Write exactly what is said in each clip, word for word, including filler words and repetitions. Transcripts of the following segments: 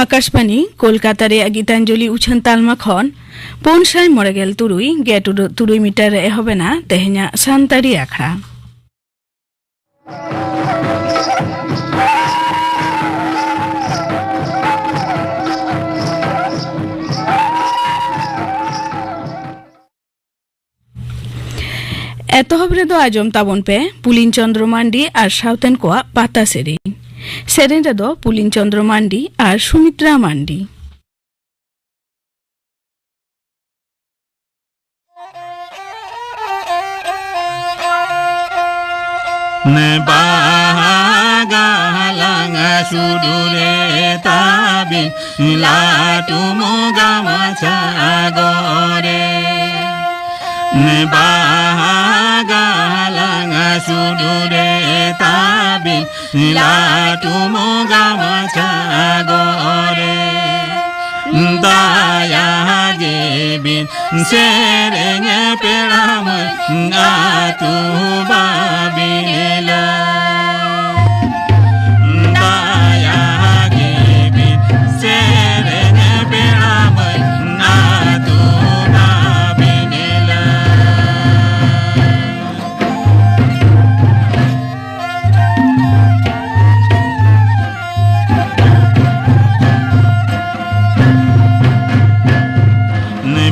ᱟᱠᱟᱥᱵᱟᱱᱤ ᱠᱳᱞᱠᱟᱛᱟ ᱨᱮᱭᱟᱜ ᱜᱤᱛᱟᱧᱡᱚᱞᱤ ᱩᱪᱷᱟᱹᱱ ᱛᱟᱞᱢᱟ ᱠᱷᱚᱱ ᱯᱩᱱ ᱥᱟᱭ ᱢᱚᱬᱮ ᱜᱮᱞ ᱛᱩᱨᱩᱭ ᱜᱮ ᱴᱩᱰᱟᱹᱜ ᱛᱩᱨᱩᱭ ᱢᱤᱴᱟᱨ ᱨᱮ ᱮᱦᱚᱵ ᱮᱱᱟ ᱛᱮᱦᱮᱧᱟᱜ ᱥᱟᱱᱛᱟᱲᱤ ᱟᱠᱷᱲᱟ᱾ ᱮᱛᱚᱦᱚᱵ ᱨᱮᱫᱚ ᱟᱸᱡᱚᱢ ᱛᱟᱵᱚᱱ ᱯᱮ ᱯᱩᱞᱤᱱ ᱪᱚᱸᱫᱽᱨᱚ ᱢᱟᱱᱰᱤ ᱟᱨ ᱥᱟᱶᱛᱮᱱ ᱠᱚᱣᱟᱜ ᱯᱟᱛᱟ ᱥᱮᱨᱮᱧ᱾ ᱥᱮᱨᱮᱧ ᱨᱮᱫᱚ ᱯᱩᱞᱤᱱ ᱪᱚᱸᱫᱽᱨᱚ ᱢᱟᱱᱰᱤ ᱟᱨ ᱥᱩᱢᱤᱛᱨᱟ ᱢᱟᱱᱰᱤ᱾ ᱵᱟᱦᱟ ᱜᱟᱞᱟᱝ ᱥᱩᱫᱩᱨᱮ ᱛᱟᱵᱤᱱ ᱞᱟᱹᱴᱩ ᱢᱚᱜᱟ ᱢᱟᱪᱷᱟ ᱜᱚᱨᱮ᱾ ᱵᱟᱦᱟ ᱜᱟᱞᱟᱝ ᱥᱩᱫᱩᱨᱮ ᱛᱟᱵᱤᱱ ᱞᱟᱹᱴᱩ ᱢᱚᱜᱟ ᱢᱟᱪᱷᱟ ᱜᱚᱨᱮ᱾ ᱫᱟᱭᱟ ᱜᱮᱵᱤᱱ ᱥᱮᱨᱮᱧ ᱯᱮᱲᱟ ᱢᱟᱹᱭ ᱟᱹᱛᱩ ᱵᱟᱵᱤᱱ ᱞᱟᱹᱭ᱾ ᱫᱟᱭᱟ ᱜᱮᱵᱤᱱ ᱥᱮᱨᱮᱧ ᱯᱮᱲᱟ ᱢᱟᱹᱭ ᱟᱹᱛᱩ ᱵᱟᱵᱤᱱ ᱞᱟᱹᱭ᱾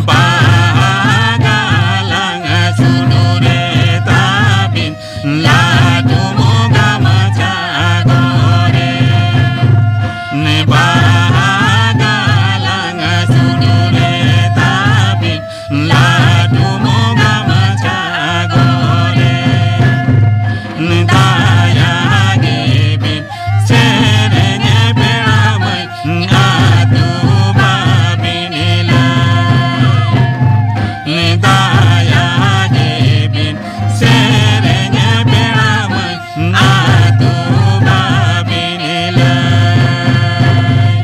ᱵᱟᱦᱟ ᱜᱟᱞᱟᱝ ᱥᱩᱫᱩᱨᱮ ᱛᱟᱵᱤᱱ ᱞᱟᱹᱴᱩ ᱢᱚᱜᱟ ᱢᱟᱪᱷᱟ ᱜᱚᱨᱮ᱾ ᱵᱟᱦᱟ ᱜᱟᱞᱟᱝ ᱥᱩᱫᱩᱨᱮ ᱛᱟᱵᱤᱱ ᱞᱟᱹᱴᱩ ᱢᱚᱜᱟ ᱢᱟᱪᱷᱟ ᱜᱚᱨᱮ᱾ ᱫᱟᱭᱟ ᱜᱮᱵᱤᱱ ᱥᱮᱨᱮᱧ ᱯᱮᱲᱟ ᱢᱟᱹᱭ ᱟᱹᱛᱩ ᱵᱟᱵᱤᱱ ᱞᱟᱹᱭ᱾ ᱫᱟᱭᱟ ᱜᱮᱵᱤᱱ ᱥᱮᱨᱮᱧ ᱯᱮᱲᱟ ᱢᱟᱹᱭ ᱟᱹᱛᱩ ᱵᱟᱵᱤᱱ ᱞᱟᱹᱭ᱾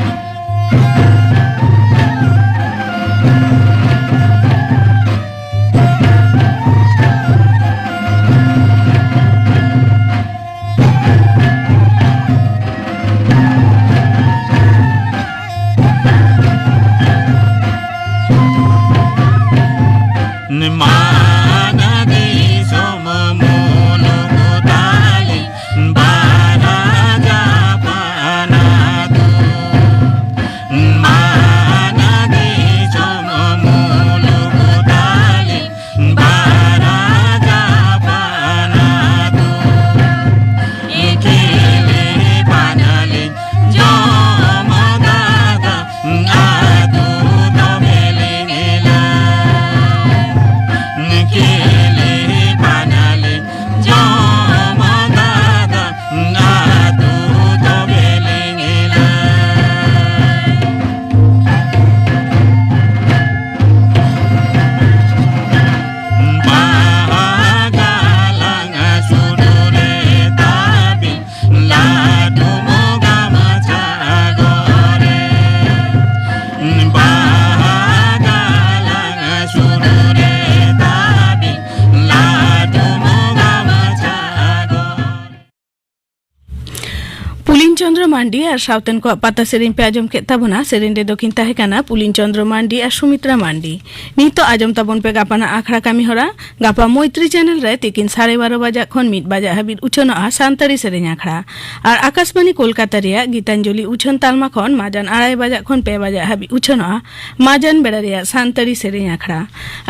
ᱢᱟᱱᱰᱤ ᱟᱨ ᱥᱟᱶᱛᱮᱱ ᱠᱚᱣᱟᱜ ᱯᱟᱛᱟ ᱥᱮᱨᱮᱧ ᱯᱮ ᱟᱸᱡᱚᱢ ᱠᱮᱫ ᱛᱟᱵᱚᱱᱟ᱾ ᱥᱮᱨᱮᱧ ᱨᱮᱫᱚ ᱠᱤᱱ ᱛᱟᱦᱮᱸ ᱠᱟᱱᱟ ᱯᱩᱞᱤᱱ ᱪᱚᱸᱫᱽᱨᱚ ᱢᱟᱱᱰᱤ ᱟᱨ ᱥᱩᱢᱤᱛᱨᱟ ᱢᱟᱱᱰᱤ᱾ ᱱᱤᱛᱚᱜ ᱟᱸᱡᱚᱢ ᱛᱟᱵᱚᱱ ᱯᱮ ᱜᱟᱯᱟᱱᱟᱜ ᱟᱠᱷᱲᱟ ᱠᱟᱹᱢᱤ ᱦᱚᱨᱟ᱾ ᱜᱟᱯᱟ ᱢᱳᱭᱛᱨᱤ ᱪᱮᱱᱮᱞ ᱨᱮ ᱛᱤᱠᱤᱱ ᱥᱟᱲᱮ ᱵᱟᱨᱚ ᱵᱟᱡᱟᱜ ᱠᱷᱚᱱ ᱢᱤᱫ ᱵᱟᱡᱟᱜ ᱦᱟᱹᱵᱤᱡ ᱩᱪᱷᱟᱹᱱᱚᱜᱼᱟ ᱥᱟᱱᱛᱟᱲᱤ ᱥᱮᱨᱮᱧ ᱟᱠᱷᱲᱟ᱾ ᱟᱨ ᱟᱠᱟᱥᱵᱟᱱᱤ ᱠᱳᱞᱠᱟᱛᱟ ᱨᱮᱭᱟᱜ ᱜᱤᱛᱟᱧᱡᱚᱞᱤ ᱩᱪᱷᱟᱹᱱ ᱛᱟᱞᱢᱟ ᱠᱷᱚᱱ ᱢᱟᱡᱟᱱ ᱟᱲᱟᱭ ᱵᱟᱡᱟᱜ ᱠᱷᱚᱱ ᱯᱮ ᱵᱟᱡᱟᱜ ᱦᱟᱹᱵᱤᱡ ᱩᱪᱷᱟᱹᱱᱚᱜᱼᱟ ᱢᱟᱡᱟᱱ ᱵᱮᱲᱟ ᱨᱮᱭᱟᱜ ᱥᱟᱱᱛᱟᱲᱤ ᱥᱮᱨᱮᱧ ᱟᱠᱷᱲᱟ᱾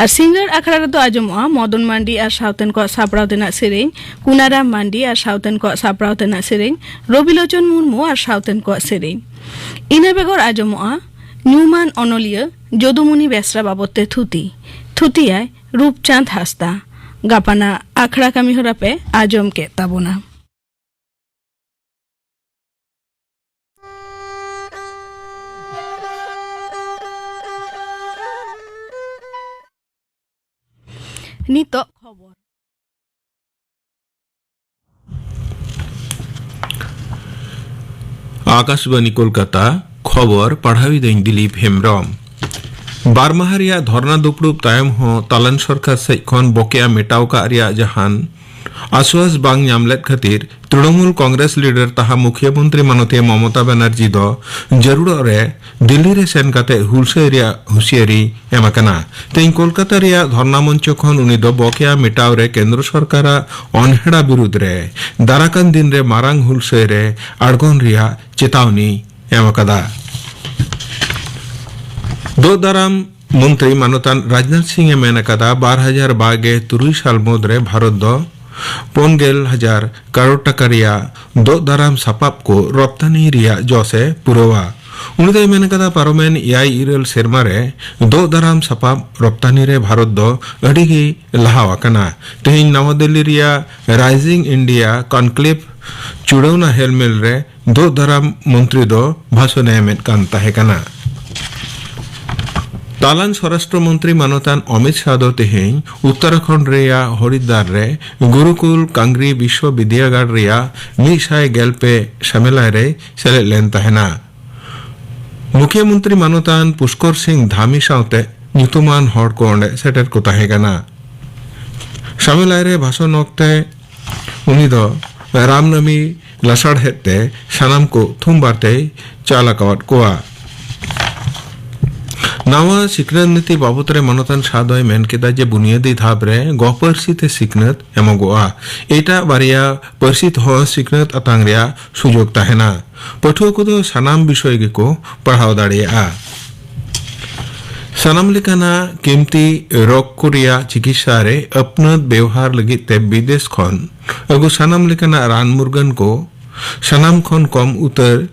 ᱟᱨ ᱥᱤᱸᱜᱟᱹᱲ ᱟᱠᱷᱲᱟ ᱨᱮᱫᱚ ᱟᱸᱡᱚᱢᱚᱜᱼᱟ ᱢᱚᱫᱚᱱ ᱢᱟᱱᱰᱤ ᱟᱨ ᱥᱟᱶᱛᱮᱱ ᱠᱚᱣᱟᱜ ᱥᱟᱯᱲᱟᱣ ᱛᱮᱱᱟᱜ ᱥᱮᱨᱮᱧ, ᱠᱩᱱᱟᱨᱟᱢ ᱢᱟᱱᱰᱤ ᱟᱨ ᱥᱟᱶᱛᱮᱱ ᱠᱚᱣᱟᱜ ᱥᱟᱯᱲᱟᱣ ᱛᱮᱱᱟᱜ ᱥᱮᱨᱮᱧ, ᱨᱚᱵᱤᱞᱳᱪᱚᱱ ᱢᱩᱨᱢᱩ ᱟᱨ ᱥᱟᱶᱛᱮᱱ ᱠᱚᱣᱟᱜ ᱥᱮᱨᱮᱧ᱾ ᱤᱱᱟᱹ ᱵᱮᱜᱚᱨ ᱟᱸᱡᱚᱢᱚᱜᱼᱟ ᱧᱩᱢᱟᱱ ᱚᱱᱚᱞᱤᱭᱟᱹ ᱡᱚᱫᱩᱢᱩᱱᱤ ᱵᱮᱥᱨᱟ ᱵᱟᱵᱚᱫ ᱛᱮ ᱛᱷᱩᱛᱤ᱾ ᱛᱷᱩᱛᱤᱭᱟᱭ ᱨᱩᱯᱪᱟᱸᱫᱽ ᱦᱟᱸᱥᱫᱟ᱾ ᱜᱟᱯᱟᱱᱟᱜ ᱟᱠᱷᱲᱟ ᱠᱟᱹᱢᱤ ᱦᱚᱨᱟ ᱯᱮ ᱟᱸᱡᱚᱢ ᱠᱮᱫ ᱛᱟᱵᱚᱱᱟ᱾ ᱱᱤᱛᱚᱜ ᱠᱷᱚᱵᱚᱨ᱾ ᱟᱠᱟᱥᱵᱟᱱᱤ ᱠᱳᱞᱠᱟᱛᱟ, ᱠᱷᱚᱵᱚᱨ ᱯᱟᱲᱦᱟᱣᱤᱫᱟᱹᱧ ᱫᱤᱞᱤᱯ ᱦᱮᱢᱵᱨᱚᱢ᱾ ᱵᱟᱨ ᱢᱟᱦᱟ ᱨᱮᱭᱟᱜ ᱫᱷᱚᱨᱱᱟ ᱫᱩᱯᱲᱩᱵ ᱛᱟᱭᱚᱢ ᱦᱚᱸ ᱛᱟᱞᱟᱱ ᱥᱚᱨᱠᱟᱨ ᱥᱮᱡ ᱠᱷᱚᱱ ᱵᱚᱠᱮᱭᱟ ᱢᱮᱴᱟᱣ ᱠᱟᱜ ᱨᱮᱭᱟᱜ ᱡᱟᱦᱟᱱ ᱟᱥᱣᱟᱥ ᱵᱟᱝ ᱧᱟᱢ ᱞᱮᱫ ᱠᱷᱟᱹᱛᱤᱨ ᱛᱨᱤᱱᱚᱢᱩᱞ ᱠᱚᱝᱜᱨᱮᱥ ᱞᱤᱰᱟᱨ ᱛᱟᱦᱟ ᱢᱩᱠᱷᱤᱭᱟᱹ ᱢᱚᱱᱛᱨᱤ ᱢᱟᱱᱚᱛᱤᱭᱟᱹ ᱢᱚᱢᱚᱛᱟ ᱵᱟᱱᱟᱨᱡᱤ ᱫᱚ ᱡᱟᱹᱨᱩᱲᱚᱜ ᱨᱮ ᱫᱤᱞᱞᱤ ᱨᱮ ᱥᱮᱱ ᱠᱟᱛᱮ ᱦᱩᱞᱥᱟᱹᱭ ᱨᱮᱭᱟᱜ ᱦᱩᱸᱥᱤᱭᱟᱹᱨᱤ ᱮᱢ ᱟᱠᱟᱱᱟ᱾ ᱛᱮᱦᱮᱧ ᱠᱳᱞᱠᱟᱛᱟ ᱨᱮᱭᱟᱜ ᱫᱷᱚᱨᱱᱟ ᱢᱚᱧᱪᱚ ᱠᱷᱚᱱ ᱩᱱᱤ ᱫᱚ ᱵᱚᱠᱮᱭᱟ ᱢᱮᱴᱟᱣ ᱨᱮ ᱠᱮᱱᱫᱨᱚ ᱥᱚᱨᱠᱟᱨᱟᱜ ᱚᱱᱦᱮᱲᱟ ᱵᱤᱨᱩᱫᱽ ᱨᱮ ᱫᱟᱨᱟᱠᱟᱱ ᱫᱤᱱ ᱨᱮ ᱢᱟᱨᱟᱝ ᱦᱩᱞᱥᱟᱹᱭ ᱨᱮ ᱟᱬᱜᱚᱱ ᱨᱮᱭᱟᱜ ᱪᱮᱛᱟᱣᱱᱤ ᱮᱢ ᱟᱠᱟᱫᱟ᱾ ᱫᱳᱜ ᱫᱟᱨᱟᱢ ᱢᱚᱱᱛᱨᱤ ᱢᱟᱱᱚᱛᱟᱱ ᱨᱟᱡᱽᱱᱟᱛᱷ ᱥᱤᱝ ᱮ ᱢᱮᱱ ᱟᱠᱟᱫᱟ, ᱵᱟᱨ ᱦᱟᱡᱟᱨ ᱵᱟᱜᱮ ᱛᱩᱨᱩᱭ ᱥᱟᱞ ᱢᱩᱫᱽ ᱨᱮ ᱵᱷᱟᱨᱚᱛ ᱫᱚ ᱯᱩᱱ ᱜᱮᱞ ᱦᱟᱡᱟᱨ ᱠᱟᱨᱳᱲ ᱴᱟᱠᱟ ᱨᱮᱭᱟᱜ ᱫᱳᱜ ᱫᱟᱨᱟᱢ ᱥᱟᱯᱟᱵ ᱠᱚ ᱨᱚᱯᱛᱟᱱᱤ ᱨᱮᱭᱟᱜ ᱡᱚᱥ ᱮ ᱯᱩᱨᱟᱹᱣᱟ᱾ ᱩᱱᱤ ᱫᱚᱭ ᱢᱮᱱ ᱟᱠᱟᱫᱟ, ᱯᱟᱨᱚᱢᱮᱱ ᱮᱭᱟᱭ ᱤᱨᱟᱹᱞ ᱥᱮᱨᱢᱟ ᱨᱮ ᱫᱳᱜ ᱫᱟᱨᱟᱢ ᱥᱟᱯᱟᱵ ᱨᱚᱯᱛᱟᱱᱤ ᱨᱮ ᱵᱷᱟᱨᱚᱛ ᱫᱚ ᱟᱹᱰᱤ ᱜᱮ ᱞᱟᱦᱟᱣ ᱟᱠᱟᱱᱟ᱾ ᱛᱮᱦᱮᱧ ᱱᱟᱣᱟ ᱫᱤᱞᱞᱤ ᱨᱮᱭᱟᱜ ᱨᱟᱭᱡᱤᱝ ᱤᱱᱰᱤᱭᱟ ᱠᱚᱱᱠᱞᱮᱵᱷ ᱪᱩᱲᱟᱹᱣᱱᱟ ᱦᱮᱞᱢᱮᱞ ᱨᱮ ᱫᱳᱜ ᱫᱟᱨᱟᱢ ᱢᱚᱱᱛᱨᱤ ᱫᱚ ᱵᱷᱟᱥᱚᱱ ᱮ ᱮᱢᱮᱫ ᱠᱟᱱ ᱛᱟᱦᱮᱸ ᱠᱟᱱᱟ᱾ ᱛᱟᱞᱟᱱ ᱥᱚᱨᱟᱥᱴᱨᱚ ᱢᱚᱱᱛᱨᱤ ᱢᱟᱱᱚᱛᱟᱱ ᱚᱢᱤᱛ ᱥᱟᱦ ᱫᱚ ᱛᱮᱦᱮᱧ ᱩᱛᱛᱚᱨᱟᱠᱷᱚᱸᱰ ᱨᱮᱭᱟᱜ ᱦᱚᱨᱤᱫᱟᱨ ᱨᱮ ᱜᱩᱨᱩᱠᱩᱞ ᱠᱟᱝᱜᱽᱨᱤ ᱵᱤᱥᱥᱚ ᱵᱤᱫᱽᱭᱟᱜᱟᱲ ᱨᱮᱭᱟᱜ ᱢᱤᱫ ᱥᱟᱭ ᱜᱮᱞ ᱯᱮ ᱥᱟᱢᱮᱞᱟᱭ ᱨᱮᱭ ᱥᱮᱞᱮᱫ ᱞᱮᱱ ᱛᱟᱦᱮᱱᱟ᱾ ᱢᱩᱠᱷᱭᱟᱹ ᱢᱚᱱᱛᱨᱤ ᱢᱟᱱᱚᱛᱟᱱ ᱯᱩᱥᱠᱚᱨ ᱥᱤᱝ ᱫᱷᱟᱢᱤ ᱥᱟᱶᱛᱮ ᱧᱩᱛᱩᱢᱟᱱ ᱦᱚᱲ ᱠᱚ ᱚᱸᱰᱮ ᱥᱮᱴᱮᱨ ᱠᱚ ᱛᱟᱦᱮᱸ ᱠᱟᱱᱟ᱾ ᱥᱟᱢᱮᱞᱟᱭ ᱨᱮ ᱵᱷᱟᱥᱚᱱ ᱚᱠᱛᱮ ᱩᱱᱤ ᱫᱚ ᱨᱟᱢᱱᱟᱢᱤ ᱞᱟᱥᱟᱲᱦᱮᱫ ᱛᱮ ᱥᱟᱱᱟᱢ ᱠᱚ ᱛᱷᱩᱢ ᱵᱟᱨᱛᱮᱭ ᱪᱟᱞ ᱟᱠᱟᱣᱟᱫ ᱠᱚᱣᱟ᱾ ᱱᱟᱣᱟ ᱥᱤᱠᱷᱱᱟᱹᱛ ᱱᱤᱛᱤ ᱵᱟᱵᱚᱛ ᱨᱮ ᱢᱟᱱᱚᱛᱟᱱ ᱥᱟᱦ ᱫᱚᱭ ᱢᱮᱱ ᱠᱮᱫᱟ ᱡᱮ ᱵᱩᱱᱤᱭᱟᱹᱫᱤ ᱫᱷᱟᱯ ᱨᱮ ᱜᱚ ᱯᱟᱹᱨᱥᱤ ᱛᱮ ᱥᱤᱠᱷᱱᱟᱹᱛ ᱮᱢᱚᱜᱚᱜᱼᱟ᱾ ᱮᱴᱟᱜ ᱵᱟᱨᱭᱟ ᱯᱟᱹᱨᱥᱤ ᱛᱮᱦᱚᱸ ᱥᱤᱠᱷᱱᱟᱹᱛ ᱟᱛᱟᱝ ᱨᱮᱭᱟᱜ ᱥᱩᱡᱳᱜᱽ ᱛᱟᱦᱮᱱᱟ᱾ ᱯᱟᱹᱴᱷᱩᱣᱟᱹ ᱠᱚᱫᱚ ᱥᱟᱱᱟᱢ ᱵᱤᱥᱚᱭ ᱜᱮᱠᱚ ᱯᱟᱲᱦᱟᱣ ᱫᱟᱲᱮᱭᱟᱜᱼᱟ᱾ ᱥᱟᱱᱟᱢ ᱞᱮᱠᱟᱱᱟᱜ ᱠᱤᱢᱛᱤ ᱨᱳᱜᱽ ᱠᱚ ᱨᱮᱭᱟᱜ ᱪᱤᱠᱤᱛᱥᱟ ᱨᱮ ᱟᱹᱯᱱᱟᱹᱛ ᱵᱮᱣᱦᱟᱨ ᱞᱟᱹᱜᱤᱫ ᱛᱮ ᱵᱤᱫᱮᱥ ᱠᱷᱚᱱ ᱟᱹᱜᱩ ᱥᱟᱱᱟᱢ ᱞᱮᱠᱟᱱᱟᱜ ᱨᱟᱱ ᱢᱩᱨᱜᱟᱹᱱ ᱠᱚ ᱥᱟᱱᱟᱢ ᱠᱷᱚᱱ ᱠᱚᱢ ᱩᱛᱟᱹᱨ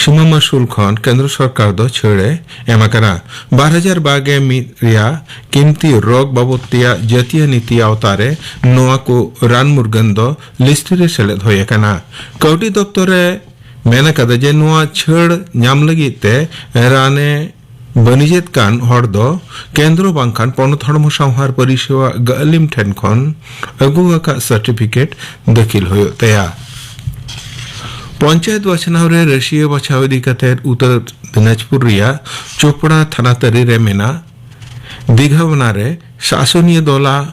ᱥᱤᱢᱟᱹ ᱢᱟᱹᱥᱩᱞ ᱠᱷᱚᱱ ᱠᱮᱱᱫᱨᱚ ᱥᱚᱨᱠᱟᱨ ᱫᱚ ᱪᱷᱟᱹᱲ ᱮ ᱮᱢ ᱟᱠᱟᱱᱟ᱾ ᱵᱟᱨ ᱦᱟᱡᱟᱨ ᱵᱟᱜᱮ ᱢᱤᱫ ᱨᱮᱭᱟᱜ ᱠᱤᱢᱛᱤ ᱨᱳᱜᱽ ᱵᱟᱵᱚᱫ ᱛᱮᱭᱟᱜ ᱡᱟᱹᱛᱤᱭᱟᱹ ᱱᱤᱛᱤ ᱟᱣᱛᱟ ᱨᱮ ᱱᱚᱣᱟ ᱠᱚ ᱨᱟᱱ ᱢᱩᱨᱜᱟᱹᱱ ᱫᱚ ᱞᱤᱥᱴ ᱨᱮ ᱥᱮᱞᱮᱫ ᱦᱩᱭ ᱟᱠᱟᱱᱟ᱾ ᱠᱟᱹᱣᱰᱤ ᱫᱚᱯᱛᱚᱨ ᱮ ᱢᱮᱱ ᱟᱠᱟᱫᱟ ᱡᱮ ᱱᱚᱣᱟ ᱪᱷᱟᱹᱲ ᱧᱟᱢ ᱞᱟᱹᱜᱤᱫ ᱛᱮ ᱨᱟᱱ ᱮ ᱵᱟᱹᱱᱤᱡᱮᱫ ᱠᱟᱱ ᱦᱚᱲ ᱫᱚ ᱠᱮᱱᱫᱨᱚ ᱵᱟᱝᱠᱷᱟᱱ ᱯᱚᱱᱚᱛ ᱦᱚᱲᱢᱚ ᱥᱟᱶᱦᱟᱨ ᱯᱚᱨᱤᱥᱮᱵᱟ ᱜᱟᱹᱞᱤᱢ ᱴᱷᱮᱱ ᱠᱷᱚᱱ ᱟᱹᱜᱩ ᱟᱠᱟᱫ ᱥᱟᱨᱴᱤᱯᱷᱤᱠᱮᱴ ᱫᱟᱹᱠᱷᱤᱞ ᱦᱩᱭᱩᱜ ᱛᱟᱭᱟ᱾ ᱯᱚᱧᱪᱟᱭᱮᱛ ᱵᱟᱪᱷᱱᱟᱣ ᱨᱮ ᱨᱟᱹᱥᱤᱭᱟᱹ ᱵᱟᱪᱷᱟᱣ ᱤᱫᱤ ᱠᱟᱛᱮ ᱩᱛᱛᱚᱨ ᱫᱤᱱᱟᱡᱽᱯᱩᱨ ᱨᱮᱭᱟᱜ ᱪᱳᱯᱲᱟ ᱛᱷᱟᱱᱟ ᱛᱟᱹᱨᱤ ᱨᱮ ᱢᱮᱱᱟᱜ ᱫᱤᱜᱷᱟᱵᱟᱱᱟ ᱨᱮ ᱥᱟᱥᱚᱱᱤᱭᱟᱹ ᱫᱚᱞᱟᱜ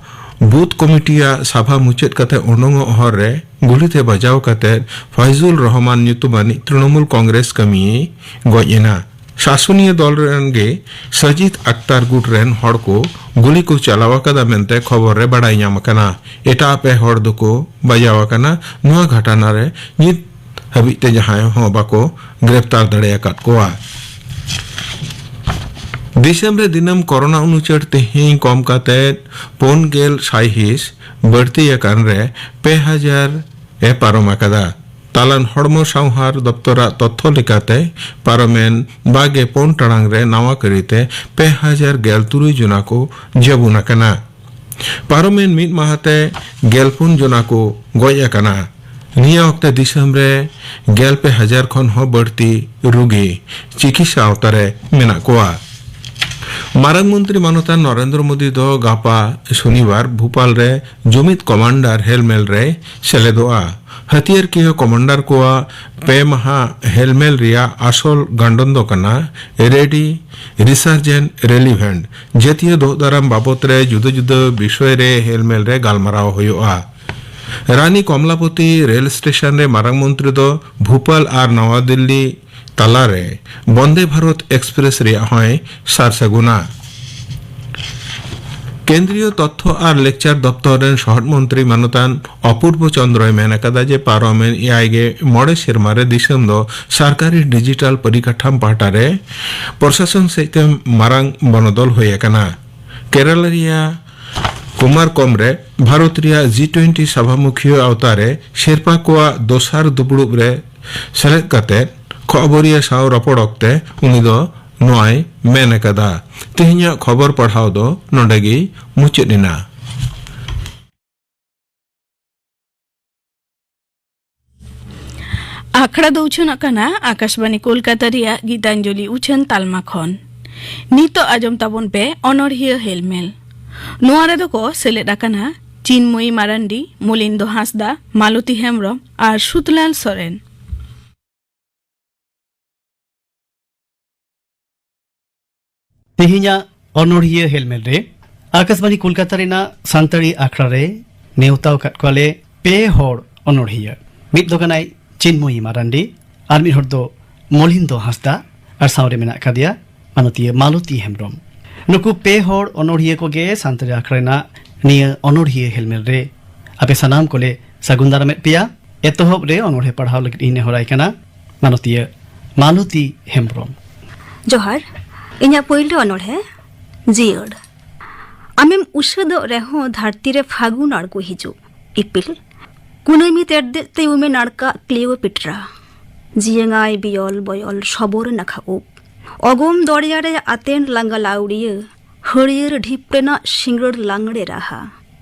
ᱵᱩᱛᱷ ᱠᱚᱢᱤᱴᱤᱭᱟᱜ ᱥᱟᱵᱷᱟ ᱢᱩᱪᱟᱹᱫ ᱠᱟᱛᱮ ᱚᱰᱚᱝᱚᱜ ᱦᱚᱨ ᱨᱮ ᱜᱩᱞᱤᱛᱮ ᱵᱟᱡᱟᱣ ᱠᱟᱛᱮ ᱯᱷᱟᱭᱡᱩᱞ ᱨᱚᱦᱢᱟᱱ ᱧᱩᱛᱩᱢᱟᱱᱤᱡ ᱛᱨᱤᱱᱚᱢᱩᱞ ᱠᱚᱝᱜᱨᱮᱥ ᱠᱟᱹᱢᱤᱭᱟᱹᱭ ᱜᱚᱡ ᱮᱱᱟ᱾ ᱥᱟᱥᱚᱱᱤᱭᱟᱹ ᱫᱚᱞ ᱨᱮᱱ ᱜᱮ ᱥᱟᱡᱤᱫ ᱟᱠᱛᱟᱨ ᱜᱩᱴ ᱨᱮᱱ ᱦᱚᱲ ᱠᱚ ᱜᱩᱞᱤ ᱠᱚ ᱪᱟᱞᱟᱣ ᱟᱠᱟᱫᱟ ᱢᱮᱱᱛᱮ ᱠᱷᱚᱵᱚᱨ ᱨᱮ ᱵᱟᱰᱟᱭ ᱧᱟᱢ ᱟᱠᱟᱱᱟ᱾ ᱮᱴᱟᱜ ᱯᱮ ᱦᱚᱲ ᱫᱚᱠᱚ ᱵᱟᱡᱟᱣ ᱟᱠᱟᱱᱟ᱾ ᱱᱚᱣᱟ ᱜᱷᱟᱴᱟᱱᱟ ᱨᱮ ᱱᱤᱛ ᱦᱟᱹᱵᱤᱡ ᱛᱮ ᱡᱟᱦᱟᱸᱭ ᱦᱚᱸ ᱵᱟᱠᱚ ᱜᱨᱮᱯᱛᱟᱨ ᱫᱟᱲᱮ ᱟᱠᱟᱫ ᱠᱚᱣᱟ᱾ ᱫᱤᱥᱚᱢ ᱨᱮ ᱫᱤᱱᱟᱹᱢ ᱠᱚᱨᱳᱱᱟ ᱩᱱᱩᱪᱟᱹᱨ ᱛᱮᱦᱮᱧ ᱠᱚᱢ ᱠᱟᱛᱮ ᱯᱩᱱ ᱜᱮᱞ ᱥᱟᱭᱦᱤᱸᱥ ᱵᱟᱹᱲᱛᱤ ᱟᱠᱟᱱ ᱨᱮ ᱯᱮ ᱦᱟᱡᱟᱨ ᱮ ᱯᱟᱨᱚᱢ ᱟᱠᱟᱫᱟ᱾ ᱛᱟᱞᱟᱱ ᱦᱚᱲᱢᱚ ᱥᱟᱶᱦᱟᱨ ᱫᱚᱯᱛᱚᱨᱟᱜ ᱛᱚᱛᱛᱷᱚ ᱞᱮᱠᱟᱛᱮ ᱯᱟᱨᱚᱢᱮᱱ ᱵᱟᱜᱮ ᱯᱩᱱ ᱴᱟᱲᱟᱝ ᱨᱮ ᱱᱟᱣᱟ ᱠᱟᱹᱨᱤᱛᱮ ᱯᱮ ᱦᱟᱡᱟᱨ ᱜᱮᱞ ᱛᱩᱨᱩᱭ ᱡᱚᱱᱟ ᱠᱚ ᱡᱟᱹᱵᱩᱱ ᱟᱠᱟᱱᱟ᱾ ᱯᱟᱨᱚᱢᱮᱱ ᱢᱤᱫ ᱢᱟᱦᱟ ᱛᱮ ᱜᱮᱞ ᱯᱩᱱ ᱡᱚᱱᱟ ᱠᱚ ᱜᱚᱡ ᱟᱠᱟᱱᱟ᱾ ᱱᱤᱭᱟᱹ ᱚᱠᱛᱮ ᱫᱤᱥᱚᱢ ᱨᱮ ᱜᱮᱞ ᱯᱮ ᱦᱟᱡᱟᱨ ᱠᱷᱚᱱ ᱦᱚᱸ ᱵᱟᱹᱲᱛᱤ ᱨᱩᱜᱤ ᱪᱤᱠᱤᱛᱥᱟ ᱟᱣᱛᱟ ᱨᱮ ᱢᱮᱱᱟᱜ ᱠᱚᱣᱟ᱾ ᱢᱟᱨᱟᱝ ᱢᱚᱱᱛᱨᱤ ᱢᱟᱱᱚᱛᱟᱱ ᱱᱚᱨᱮᱱᱫᱨᱚ ᱢᱳᱫᱤ ᱫᱚ ᱜᱟᱯᱟ ᱥᱚᱱᱤᱵᱟᱨ ᱵᱷᱩᱯᱟᱞ ᱨᱮ ᱡᱩᱢᱤᱫ ᱠᱚᱢᱟᱱᱰᱟᱨ ᱦᱮᱞᱢᱮᱞ ᱨᱮᱭ ᱥᱮᱞᱮᱫᱚᱜᱼᱟ᱾ ᱦᱟᱹᱛᱤᱭᱟᱹᱨ ᱠᱤᱭᱟᱹ ᱠᱚᱢᱟᱱᱰᱟᱨ ᱠᱚᱣᱟᱜ ᱯᱮ ᱢᱟᱦᱟ ᱦᱮᱞᱢᱮᱞ ᱨᱮᱭᱟᱜ ᱟᱥᱚᱞ ᱜᱟᱱᱰᱚᱱ ᱫᱚ ᱠᱟᱱᱟ ᱨᱮᱰᱤ, ᱨᱤᱥᱟᱨᱡᱮᱱᱴ, ᱨᱮᱞᱤᱵᱷᱮᱱᱴ᱾ ᱡᱟᱹᱛᱤᱭᱟᱹ ᱫᱚᱦᱚ ᱫᱟᱨᱟᱢ ᱵᱟᱵᱚᱛ ᱨᱮ ᱡᱩᱫᱟᱹ ᱡᱩᱫᱟᱹ ᱵᱤᱥᱚᱭ ᱨᱮ ᱦᱮᱞᱢᱮᱞ ᱨᱮ ᱜᱟᱞᱢᱟᱨᱟᱣ ᱦᱩᱭᱩᱜᱼᱟ᱾ ᱨᱟᱱᱤ ᱠᱚᱢᱞᱟᱯᱚᱛᱤ ᱨᱮᱞ ᱥᱴᱮᱥᱚᱱ ᱨᱮ ᱢᱟᱨᱟᱝ ᱢᱚᱱᱛᱨᱤ ᱫᱚ ᱵᱷᱩᱯᱟᱞ ᱟᱨ ᱱᱟᱣᱟ ᱫᱤᱞᱞᱤ ᱛᱟᱞᱟᱨᱮ ᱵᱚᱱᱫᱮ ᱵᱷᱟᱨᱚᱛ ᱮᱠᱥᱯᱨᱮᱥ ᱨᱮᱭᱟᱜ ᱦᱚᱸᱭ ᱥᱟᱨ ᱥᱟᱹᱜᱩᱱᱟ᱾ ᱠᱮᱱᱫᱨᱤᱭᱚ ᱛᱚᱛᱛᱷᱚ ᱟᱨ ᱞᱮᱠᱪᱟᱨ ᱫᱚᱯᱛᱚᱨ ᱨᱮᱱ ᱥᱚᱦᱚᱫ ᱢᱚᱱᱛᱨᱤ ᱢᱟᱱᱚᱛᱟᱱ ᱚᱯᱩᱨᱵᱚ ᱪᱚᱱᱫᱨᱚᱭ ᱢᱮᱱ ᱟᱠᱟᱫᱟ ᱡᱮ ᱯᱟᱨᱚᱢᱮᱱ ᱮᱭᱟᱭ ᱜᱮ ᱢᱚᱬᱮ ᱥᱮᱨᱢᱟ ᱨᱮ ᱫᱤᱥᱚᱢ ᱫᱚ ᱥᱚᱨᱠᱟᱨᱤ ᱰᱤᱡᱤᱴᱟᱞ ᱯᱚᱨᱤᱠᱟᱴᱷᱟᱢ ᱯᱟᱦᱴᱟ ᱨᱮ ᱯᱨᱚᱥᱟᱥᱚᱱ ᱥᱮᱫ ᱛᱮ ᱢᱟᱨᱟᱝ ᱵᱚᱱᱚᱫᱚᱞ ᱦᱩᱭ ᱟᱠᱟᱱᱟ᱾ ᱠᱮᱨᱟᱞᱟ ᱨᱮᱭᱟᱜ ᱠᱩᱢᱟᱨᱠᱚᱢ ᱨᱮ ᱵᱷᱟᱨᱚᱛ ᱨᱮᱭᱟᱜ ᱡᱤ ᱴᱩᱭᱮᱱᱴᱤ ᱥᱚᱵᱷᱟ ᱢᱩᱠᱷᱤᱭᱟᱹ ᱟᱣᱛᱟ ᱨᱮ ᱥᱮᱨᱯᱟ ᱠᱚᱣᱟᱜ ᱫᱚᱥᱟᱨ ᱫᱩᱯᱲᱩᱵ ᱨᱮ ᱥᱮᱞᱮᱫ ᱠᱟᱛᱮ ᱠᱷᱚᱵᱚᱨᱤᱭᱟᱹ ᱥᱟᱶ ᱨᱚᱯᱚᱲ ᱚᱠᱛᱮ ᱩᱱᱤ ᱫᱚ ᱱᱚᱣᱟᱭ ᱢᱮᱱ ᱟᱠᱟᱫᱟ᱾ ᱛᱮᱦᱮᱧᱟᱜ ᱠᱷᱚᱵᱚᱨ ᱯᱟᱲᱦᱟᱣ ᱫᱚ ᱱᱚᱰᱮ ᱜᱮ ᱢᱩᱪᱟᱹᱫ ᱮᱱᱟ᱾ ᱟᱠᱷᱲᱟ ᱫᱚ ᱩᱪᱷᱟᱹᱱᱚᱜ ᱠᱟᱱᱟ ᱟᱠᱟᱥᱵᱟᱱᱤ ᱠᱳᱞᱠᱟᱛᱟ ᱨᱮᱭᱟᱜ ᱜᱤᱛᱟᱧᱡᱚᱞᱤ ᱩᱪᱷᱟᱹᱱ ᱛᱟᱞᱢᱟ ᱠᱷᱚᱱ᱾ ᱱᱤᱛᱚᱜ ᱟᱸᱡᱚᱢ ᱛᱟᱵᱚᱱ ᱯᱮ ᱚᱱᱚᱬᱦᱤᱭᱟᱹ ᱦᱮᱞᱢᱮᱞ᱾ ᱱᱚᱣᱟ ᱨᱮᱫᱚ ᱠᱚ ᱥᱮᱞᱮᱫ ᱟᱠᱟᱱᱟ ᱪᱤᱱᱢᱚᱭᱤ ᱢᱟᱨᱟᱱᱰᱤ, ᱢᱚᱞᱤᱱᱫᱚ ᱦᱟᱸᱥᱫᱟ, ᱢᱟᱞᱚᱛᱤ ᱦᱮᱢᱵᱽᱨᱚᱢ ᱟᱨ ᱥᱩᱫᱷᱞᱟᱞ ᱥᱚᱨᱮᱱ᱾ ᱛᱮᱦᱮᱧᱟᱜ ᱚᱱᱚᱬᱦᱤᱭᱟᱹ ᱦᱮᱞᱢᱮᱞ ᱨᱮ ᱟᱠᱟᱥᱵᱟᱱᱤ ᱠᱳᱞᱠᱟᱛᱟ ᱨᱮᱱᱟᱜ ᱥᱟᱱᱛᱟᱲᱤ ᱟᱠᱷᱲᱟ ᱨᱮ ᱱᱮᱣᱛᱟ ᱟᱠᱟᱫ ᱠᱚᱣᱟᱞᱮ ᱯᱮ ᱦᱚᱲ ᱚᱱᱚᱬᱦᱤᱭᱟᱹ᱾ ᱢᱤᱫ ᱫᱚ ᱠᱟᱱᱟᱭ ᱪᱤᱱᱢᱚᱭᱤ ᱢᱟᱨᱟᱱᱰᱤ, ᱟᱨ ᱢᱤᱫ ᱦᱚᱲ ᱫᱚ ᱢᱚᱞᱤᱱᱫᱚ ᱦᱟᱸᱥᱫᱟ, ᱟᱨ ᱥᱟᱶᱨᱮ ᱢᱮᱱᱟᱜ ᱟᱠᱟᱫᱮᱭᱟ ᱢᱟᱱᱚᱛᱤᱭᱟᱹ ᱢᱟᱞᱚᱛᱤ ᱦᱮᱢᱵᱽᱨᱚᱢ᱾ ᱱᱩᱠᱩ ᱯᱮ ᱦᱚᱲ ᱚᱱᱚᱬᱦᱤᱭᱟᱹ ᱠᱚᱜᱮ ᱥᱟᱱᱛᱟᱲᱤ ᱟᱠᱷᱲᱟ ᱨᱮᱱᱟᱜ ᱱᱤᱭᱟᱹ ᱚᱱᱚᱬᱦᱤᱭᱟᱹ ᱦᱮᱞᱢᱮᱞ ᱨᱮ ᱟᱯᱮ ᱥᱟᱱᱟᱢ ᱠᱚᱞᱮ ᱥᱟᱹᱜᱩᱱ ᱫᱟᱨᱟᱢᱮᱫ ᱯᱮᱭᱟ᱾ ᱮᱛᱚᱦᱚᱵ ᱨᱮ ᱚᱱᱚᱬᱦᱮ ᱯᱟᱲᱦᱟᱣ ᱞᱟᱹᱜᱤᱫ ᱤᱧ ᱱᱮᱦᱚᱨᱟᱭ ᱠᱟᱱᱟ ᱢᱟᱱᱚᱛᱤᱭᱟᱹ ᱢᱟᱞᱚᱛᱤ ᱦᱮᱢᱵᱽᱨᱚᱢ᱾ ᱡᱚᱦᱟᱨ᱾ ᱤᱧᱟᱹᱜ ᱯᱳᱭᱞᱳ ᱚᱱᱚᱬᱦᱮ ᱡᱤᱭᱟᱹᱲ᱾ ᱟᱢᱮᱢ ᱩᱥᱟᱹᱫᱚᱜ ᱨᱮᱦᱚᱸ ᱫᱷᱟᱹᱨᱛᱤ ᱨᱮ ᱯᱷᱟᱹᱜᱩᱱ ᱟᱬᱜᱚ ᱦᱤᱡᱩᱜ ᱤᱯᱤᱞ᱾ ᱠᱩᱱᱟᱹᱢᱤ ᱛᱮᱨᱫᱮᱡ ᱛᱮ ᱩᱢᱮ ᱱᱟᱲᱠᱟᱜ ᱠᱞᱤᱭᱳᱯᱮᱴᱨᱟ᱾ ᱡᱤᱭᱟᱹᱝᱟᱭ ᱵᱤᱭᱚᱞ ᱵᱚᱭᱚᱞ ᱥᱚᱵᱚᱨ ᱱᱟᱠᱷᱟ ᱩᱵ᱾ ᱚᱜᱚᱢ ᱫᱚᱨᱭᱟ ᱨᱮ ᱟᱛᱮᱱ ᱞᱟᱸᱜᱟ ᱞᱟᱹᱣᱲᱤᱭᱟᱹ, ᱦᱟᱹᱨᱭᱟᱹᱲ ᱰᱷᱤᱯ ᱨᱮᱱᱟᱜ ᱥᱤᱸᱜᱟᱹᱲ ᱞᱟᱝᱲᱮ ᱨᱟᱦᱟ᱾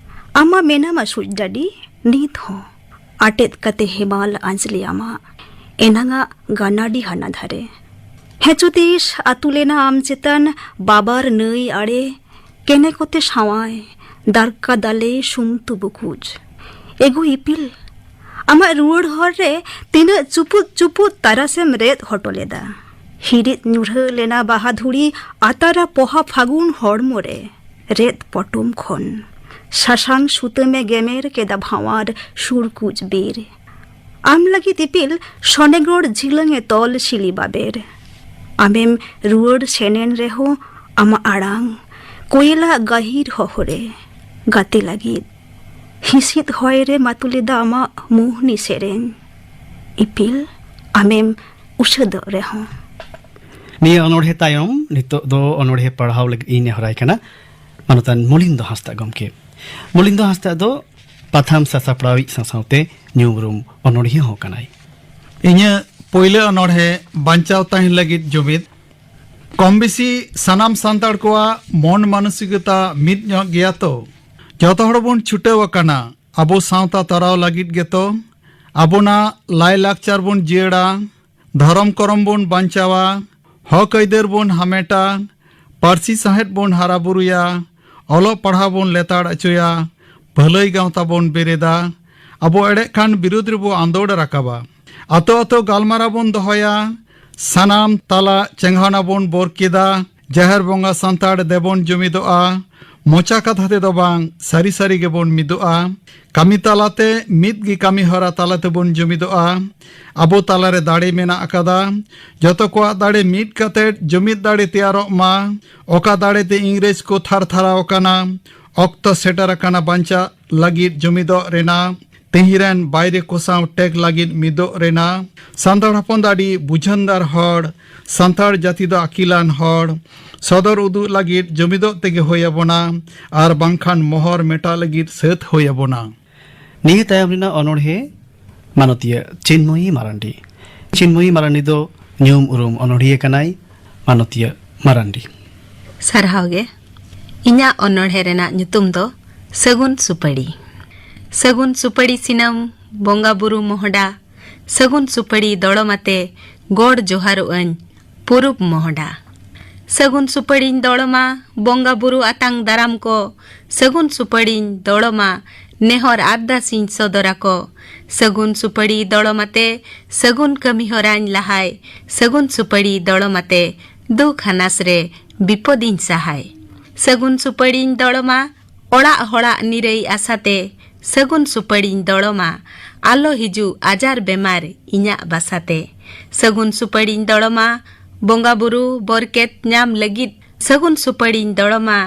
ᱟᱢ ᱢᱟ ᱢᱮᱱᱟᱢᱟ ᱥᱩᱡ ᱰᱟᱹᱰᱤ ᱱᱤᱛ ᱦᱚᱸ᱾ ᱟᱴᱮᱫ ᱠᱟᱛᱮ ᱦᱮᱢᱟᱞ ᱟᱸᱡᱽᱞᱮ ᱟᱢᱟᱜ ᱮᱱᱟᱝᱟᱜ ᱜᱟᱱᱟᱰᱤ ᱦᱟᱱᱟ ᱫᱷᱟᱨᱮ᱾ ᱦᱮᱸᱪᱚ ᱛᱤᱥ ᱟᱹᱛᱩ ᱞᱮᱱᱟ ᱟᱢ ᱪᱮᱛᱟᱱ ᱵᱟᱵᱟᱨ ᱱᱟᱹᱭ ᱟᱲᱮ, ᱠᱮᱱᱮ ᱠᱚᱛᱮ ᱥᱟᱶᱟᱭ ᱫᱟᱨᱠᱟ ᱫᱟᱞᱮ ᱥᱩᱢᱛᱩ ᱵᱩᱠᱩᱡ᱾ ᱮᱜᱳ ᱤᱯᱤᱞ, ᱟᱢᱟᱜ ᱨᱩᱣᱟᱹᱲ ᱦᱚᱨ ᱨᱮ ᱛᱤᱱᱟᱹᱜ ᱪᱩᱯᱩᱫ ᱪᱩᱯᱩᱫ ᱛᱟᱨᱟᱥᱮᱢ ᱨᱮᱫ ᱦᱚᱴᱚ ᱞᱮᱫᱟ᱾ ᱦᱤᱨᱤᱫ ᱧᱩᱨᱦᱟᱹ ᱞᱮᱱᱟ ᱵᱟᱦᱟ ᱫᱷᱩᱲᱤ ᱟᱛᱟᱨᱟ ᱯᱚᱦᱟ ᱯᱷᱟᱹᱜᱩᱱ ᱦᱚᱲᱢᱚ ᱨᱮ ᱨᱮᱫ ᱯᱚᱴᱚᱢ ᱠᱷᱚᱱ᱾ ᱥᱟᱥᱟᱝ ᱥᱩᱛᱟᱹᱢᱮ ᱜᱮᱢᱮᱨ ᱠᱮᱫᱟ ᱵᱷᱟᱶᱟᱨ ᱥᱩᱲᱠᱩᱡ ᱵᱤᱨ᱾ ᱟᱢ ᱞᱟᱹᱜᱤᱫ ᱤᱯᱤᱞ ᱥᱚᱱᱮᱜᱚᱲ ᱡᱷᱤᱞᱟᱹᱝ ᱮ ᱛᱚᱞ ᱥᱤᱞᱤ ᱵᱟᱵᱮᱨ᱾ ᱟᱢᱮᱢ ᱨᱩᱣᱟᱹᱲ ᱥᱮᱱᱮᱱ ᱨᱮᱦᱚᱸ ᱟᱢᱟᱜ ᱟᱲᱟᱝ ᱠᱚᱭᱮᱞᱟᱜ ᱜᱟᱹᱦᱤᱨ ᱦᱚᱦᱚᱨᱮ ᱜᱟᱛᱮ ᱞᱟᱹᱜᱤᱫ ᱦᱤᱸᱥᱤᱫ ᱦᱚᱭ ᱨᱮ ᱢᱟᱛᱩ ᱞᱮᱫᱟ ᱟᱢᱟᱜ ᱢᱳᱦᱱᱤ ᱥᱮᱨᱮᱧ᱾ ᱤᱯᱤᱞ, ᱟᱢᱮᱢ ᱩᱥᱟᱹᱫᱚᱜ ᱨᱮᱦᱚᱸ᱾ ᱱᱤᱭᱟᱹ ᱚᱱᱚᱬᱦᱮ ᱛᱟᱭᱚᱢ ᱱᱤᱛᱚᱜ ᱫᱚ ᱚᱱᱚᱬᱦᱮ ᱯᱟᱲᱦᱟᱣ ᱞᱟᱹᱜᱤᱫ ᱤᱧ ᱱᱮᱦᱚᱨᱟᱭ ᱠᱟᱱᱟ ᱢᱟᱱᱚᱛᱟᱱ ᱢᱚᱞᱤᱱᱫᱚ ᱦᱟᱸᱥᱫᱟᱜ ᱜᱚᱢᱠᱮ᱾ ᱢᱚᱞᱤᱱᱫᱚ ᱦᱟᱸᱥᱫᱟᱜ ᱫᱚ ᱯᱟᱛᱷᱟᱢ ᱥᱟᱥᱟᱯᱲᱟᱣᱤᱡ ᱥᱟᱶ ᱥᱟᱶᱛᱮ ᱧᱩᱢ ᱩᱨᱩᱢ ᱚᱱᱚᱬᱦᱤᱭᱟᱹ ᱦᱚᱸ ᱠᱟᱱᱟᱭ᱾ ᱤᱧᱟᱹᱜ ᱯᱳᱭᱞᱳ ᱚᱱᱚᱬᱦᱮ ᱵᱟᱧᱪᱟᱣ ᱛᱟᱦᱮᱱ ᱞᱟᱹᱜᱤᱫ ᱡᱩᱢᱤᱫ᱾ ᱠᱚᱢ ᱵᱮᱥᱤ ᱥᱟᱱᱟᱢ ᱥᱟᱱᱛᱟᱲ ᱠᱚᱣᱟᱜ ᱢᱚᱱ ᱢᱟᱱᱚᱥᱤᱠᱚᱛᱟ ᱢᱤᱫ ᱧᱚᱜ ᱜᱮᱭᱟ ᱛᱚ᱾ ᱡᱚᱛᱚ ᱦᱚᱲ ᱵᱚᱱ ᱪᱷᱩᱴᱟᱹᱣ ᱟᱠᱟᱱᱟ ᱟᱵᱚ ᱥᱟᱶᱛᱟ ᱛᱟᱨᱟᱣ ᱞᱟᱹᱜᱤᱫ ᱜᱮᱛᱚ᱾ ᱟᱵᱚᱱᱟᱜ ᱞᱟᱭᱼᱞᱟᱠᱪᱟᱨ ᱵᱚᱱ ᱡᱤᱭᱟᱹᱲᱟ, ᱫᱷᱚᱨᱚᱢ ᱠᱚᱨᱚᱢ ᱵᱚᱱ ᱵᱟᱧᱪᱟᱣᱟ, ᱦᱚᱠ ᱟᱹᱭᱫᱟᱹᱨ ᱵᱚᱱ ᱦᱟᱢᱮᱴᱟ, ᱯᱟᱹᱨᱥᱤ ᱥᱟᱶᱦᱮᱫ ᱵᱚᱱ ᱦᱟᱨᱟ ᱵᱩᱨᱩᱭᱟ, ᱚᱞᱚᱜ ᱯᱟᱲᱦᱟᱣ ᱵᱚᱱ ᱞᱮᱛᱟᱲ ᱦᱚᱪᱚᱭᱟ, ᱵᱷᱟᱹᱞᱟᱹᱭ ᱜᱟᱶᱛᱟ ᱵᱚᱱ ᱵᱮᱨᱮᱫᱟ, ᱟᱵᱚ ᱮᱲᱮᱜ ᱠᱷᱟᱱ ᱵᱤᱨᱩᱫᱽ ᱨᱮᱵᱚ ᱟᱸᱫᱳᱲ ᱨᱟᱠᱟᱵᱟ᱾ ᱟᱛᱳ ᱟᱛᱳ ᱜᱟᱞᱢᱟᱨᱟᱣ ᱵᱚᱱ ᱫᱚᱦᱚᱭᱟ, ᱥᱟᱱᱟᱢ ᱛᱟᱞᱟ ᱪᱮᱸᱜᱷᱟᱣᱱᱟ ᱵᱚᱱ ᱵᱚᱨ ᱠᱮᱫᱟ, ᱡᱟᱦᱮᱨ ᱵᱚᱸᱜᱟ ᱥᱟᱱᱛᱟᱲ ᱫᱮᱵᱚᱱ ᱡᱩᱢᱤᱫᱚᱜᱼᱟ, ᱢᱚᱪᱟ ᱠᱟᱛᱷᱟ ᱛᱮᱫᱚ ᱵᱟᱝ, ᱥᱟᱹᱨᱤ ᱥᱟᱹᱨᱤ ᱜᱮᱵᱚᱱ ᱢᱤᱫᱚᱜᱼᱟ᱾ ᱠᱟᱹᱢᱤ ᱛᱟᱞᱟᱛᱮ ᱢᱤᱫ ᱜᱮ ᱠᱟᱹᱢᱤ ᱦᱚᱨᱟ ᱛᱟᱞᱟ ᱛᱮᱵᱚᱱ ᱡᱩᱢᱤᱫᱚᱜᱼᱟ᱾ ᱟᱵᱚ ᱛᱟᱞᱟᱨᱮ ᱫᱟᱲᱮ ᱢᱮᱱᱟᱜ ᱟᱠᱟᱫᱟ᱾ ᱡᱚᱛᱚ ᱠᱚᱣᱟᱜ ᱫᱟᱲᱮ ᱢᱤᱫ ᱠᱟᱛᱮ ᱡᱩᱢᱤᱫ ᱫᱟᱲᱮ ᱛᱮᱭᱟᱨᱚᱜ ᱢᱟ᱾ ᱚᱠᱟ ᱫᱟᱲᱮ ᱛᱮ ᱤᱝᱨᱮᱡᱽ ᱠᱚ ᱛᱷᱟᱨ ᱛᱷᱟᱨᱟᱣ ᱟᱠᱟᱱᱟ, ᱚᱠᱛᱚ ᱥᱮᱴᱮᱨ ᱟᱠᱟᱱᱟ ᱵᱟᱧᱪᱟᱜ ᱞᱟᱹᱜᱤᱫ ᱡᱩᱢᱤᱫᱚᱜ ᱨᱮᱱᱟᱜ, ᱛᱮᱦᱮᱧ ᱨᱮᱱ ᱵᱟᱭᱨᱮ ᱠᱚ ᱥᱟᱶ ᱴᱮᱠ ᱞᱟᱹᱜᱤᱫ ᱢᱤᱫᱚᱜ ᱨᱮᱱᱟᱜ᱾ ᱥᱟᱱᱛᱟᱲ ᱦᱚᱯᱚᱱ ᱫᱚ ᱟᱹᱰᱤ ᱵᱩᱡᱷᱟᱹᱱᱫᱟᱨ ᱦᱚᱲ, ᱥᱟᱱᱛᱟᱲ ᱡᱟᱹᱛᱤ ᱫᱚ ᱟᱹᱠᱤᱞᱟᱱ ᱦᱚᱲ᱾ ᱥᱚᱫᱚᱨ ᱩᱫᱩᱜ ᱞᱟᱹᱜᱤᱫ ᱡᱩᱢᱤᱫᱚᱜ ᱛᱮᱜᱮ ᱦᱩᱭ ᱟᱵᱚᱱᱟ, ᱟᱨ ᱵᱟᱝᱠᱷᱟᱱ ᱢᱚᱦᱚᱨ ᱢᱮᱴᱟᱜ ᱞᱟᱹᱜᱤᱫ ᱥᱟᱹᱛ ᱦᱩᱭ ᱟᱵᱚᱱᱟ᱾ ᱱᱤᱭᱟᱹ ᱛᱟᱭᱚᱢ ᱨᱮᱱᱟᱜ ᱚᱱᱚᱬᱦᱮ ᱢᱟᱱᱚᱛᱤᱭᱟᱹ ᱪᱤᱱᱢᱚᱭᱤ ᱢᱟᱨᱟᱱᱰᱤ᱾ ᱪᱤᱱᱢᱚᱭᱤ ᱢᱟᱨᱟᱱᱰᱤ ᱫᱚ ᱧᱩᱢ ᱩᱨᱩᱢ ᱚᱱᱚᱬᱦᱤᱭᱟᱹ ᱠᱟᱱᱟᱭ ᱢᱟᱱᱚᱛᱤᱭᱟᱹ ᱢᱟᱨᱟᱱᱰᱤ᱾ ᱥᱟᱨᱦᱟᱣ ᱜᱮ᱾ ᱤᱧᱟᱹᱜ ᱚᱱᱚᱬᱦᱮ ᱨᱮᱱᱟᱜ ᱧᱩᱛᱩᱢ ᱫᱚ ᱥᱟᱹᱜᱩᱱ ᱥᱩᱯᱟᱹᱲᱤ᱾ ᱥᱟᱹᱜᱩᱱ ᱥᱩᱯᱟᱹᱲᱤ ᱥᱤᱱᱟᱹᱢ ᱵᱚᱸᱜᱟ ᱵᱩᱨᱩ ᱢᱚᱦᱰᱟ, ᱥᱟᱹᱜᱩᱱ ᱥᱩᱯᱟᱹᱲᱤ ᱫᱚᱲᱚᱢ ᱟᱛᱮ ᱜᱚᱰ ᱡᱚᱦᱟᱨᱚᱜ ᱟᱹᱧ ᱯᱩᱨᱩᱵ ᱢᱚᱦᱰᱟ᱾ ᱥᱟᱹᱜᱩᱱ ᱥᱩᱯᱟᱹᱲᱤᱧ ᱫᱚᱲᱚᱢᱟ ᱵᱚᱸᱜᱟ ᱵᱩᱨᱩ ᱟᱛᱟᱝ ᱫᱟᱨᱟᱢ ᱠᱚ, ᱥᱟᱹᱜᱩᱱ ᱥᱩᱯᱟᱹᱲᱤᱧ ᱫᱚᱲᱚᱢᱟ ᱱᱮᱦᱚᱨ ᱟᱨᱫᱟᱥᱤᱧ ᱥᱚᱫᱚᱨ ᱟᱠᱚ᱾ ᱥᱟᱹᱜᱩᱱ ᱥᱩᱯᱟᱹᱲᱤ ᱫᱚᱲᱚᱢ ᱟᱛᱮ ᱥᱟᱹᱜᱩᱱ ᱠᱟᱹᱢᱤ ᱦᱚᱨᱟᱧ ᱞᱟᱦᱟᱭ, ᱥᱟᱹᱜᱩᱱ ᱥᱩᱯᱟᱹᱲᱤ ᱫᱚᱲᱚᱢ ᱟᱛᱮ ᱫᱩᱠ ᱦᱟᱱᱟᱥ ᱨᱮ ᱵᱤᱯᱚᱫᱤᱧ ᱥᱟᱦᱟᱭ᱾ ᱥᱟᱹᱜᱩᱱ ᱥᱩᱯᱟᱹᱲᱤᱧ ᱫᱚᱲᱚᱢᱟ ᱚᱲᱟᱜ ᱦᱚᱲᱟᱜ ᱱᱤᱨᱟᱹᱭ ᱟᱥᱟᱛᱮ ᱥᱟᱹᱜᱩᱱ ᱥᱩᱯᱟᱹᱲᱤᱧ ᱫᱚᱲᱚᱢᱟ, ᱟᱞᱚ ᱦᱤᱡᱩᱜ ᱟᱡᱟᱨ ᱵᱮᱢᱟᱨ ᱤᱧᱟᱜ ᱵᱟᱥᱟᱛᱮ᱾ ᱥᱟᱹᱜᱩᱱ ᱥᱩᱯᱟᱹᱲᱤᱧ ᱫᱚᱲᱚᱢᱟ, ᱵᱚᱸᱜᱟ ᱵᱩᱨᱩ ᱵᱚᱨᱠᱮᱛ ᱧᱟᱢ ᱞᱟᱹᱜᱤᱫ᱾ ᱥᱟᱹᱜᱩᱱ ᱥᱩᱯᱟᱹᱲᱤᱧ ᱫᱚᱲᱚᱢᱟ,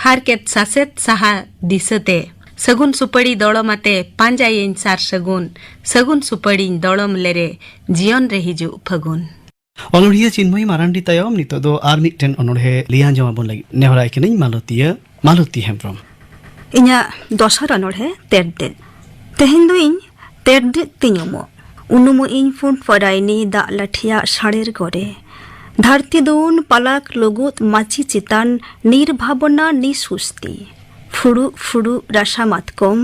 ᱦᱟᱨᱠᱮᱛ ᱥᱟᱥᱮᱛ ᱥᱟᱦᱟ ᱫᱤᱥᱟᱹᱛᱮ᱾ ᱥᱟᱹᱜᱩᱱ ᱥᱩᱯᱟᱹᱲᱤ ᱫᱚᱲᱚᱢᱟᱛᱮ ᱯᱟᱸᱡᱟᱭᱟᱹᱧ ᱥᱟᱨ ᱥᱟᱹᱜᱩᱱ᱾ ᱥᱟᱹᱜᱩᱱ ᱥᱩᱯᱟᱹᱲᱤᱧ ᱫᱚᱲᱚᱢ ᱞᱮᱨᱮ, ᱡᱤᱭᱚᱱ ᱨᱮ ᱦᱤᱡᱩᱜ ᱯᱷᱟᱹᱜᱩᱱ᱾ ᱚᱱᱚᱬᱦᱤᱭᱟᱹ ᱪᱤᱱᱢᱚᱭᱤ ᱢᱟᱨᱟᱱᱰᱤ ᱛᱟᱭᱚᱢ ᱱᱤᱛᱚᱜ ᱫᱚ ᱟᱨ ᱢᱤᱫᱴᱮᱱ ᱚᱱᱚᱬᱦᱮ ᱞᱟᱹᱭ ᱟᱸᱡᱚᱢ ᱟᱵᱚᱱ ᱞᱟᱹᱜᱤᱫ ᱱᱮᱦᱚᱨᱟᱭ ᱠᱟᱹᱱᱟᱹᱧ ᱢᱟᱞᱚᱛᱤᱭᱟᱹ ᱢᱟᱞᱚᱛᱤ ᱦᱮᱢᱵᱽᱨᱚᱢ᱾ ᱤᱧᱟᱹᱜ ᱫᱚᱥᱟᱨ ᱚᱱᱚᱬᱦᱮ ᱛᱮᱨᱫᱮᱡ᱾ ᱛᱮᱦᱮᱧ ᱫᱚ ᱤᱧ ᱛᱮᱨᱫᱮᱡ ᱛᱤᱧ ᱩᱢᱚᱜ᱾ ᱩᱱᱩᱢᱚᱜ ᱤᱧ ᱯᱩᱸᱰ ᱯᱚᱨᱟᱭᱱᱤ ᱫᱟᱜ ᱞᱟᱹᱴᱷᱤᱭᱟᱜ ᱥᱟᱲᱮᱨ ᱜᱚᱨᱮ᱾ ᱫᱷᱟᱹᱨᱛᱤ ᱫᱩᱱ ᱯᱟᱞᱟᱠ ᱞᱩᱜᱩᱫ ᱢᱟᱹᱪᱤ ᱪᱮᱛᱟᱱ ᱱᱤᱨᱵᱷᱟᱵᱚᱱᱟ ᱱᱤᱥᱩᱥᱛᱤ᱾ ᱯᱷᱩᱲᱩᱜ ᱯᱷᱩᱲᱩᱜ ᱨᱟᱥᱟ ᱢᱟᱛᱠᱚᱢ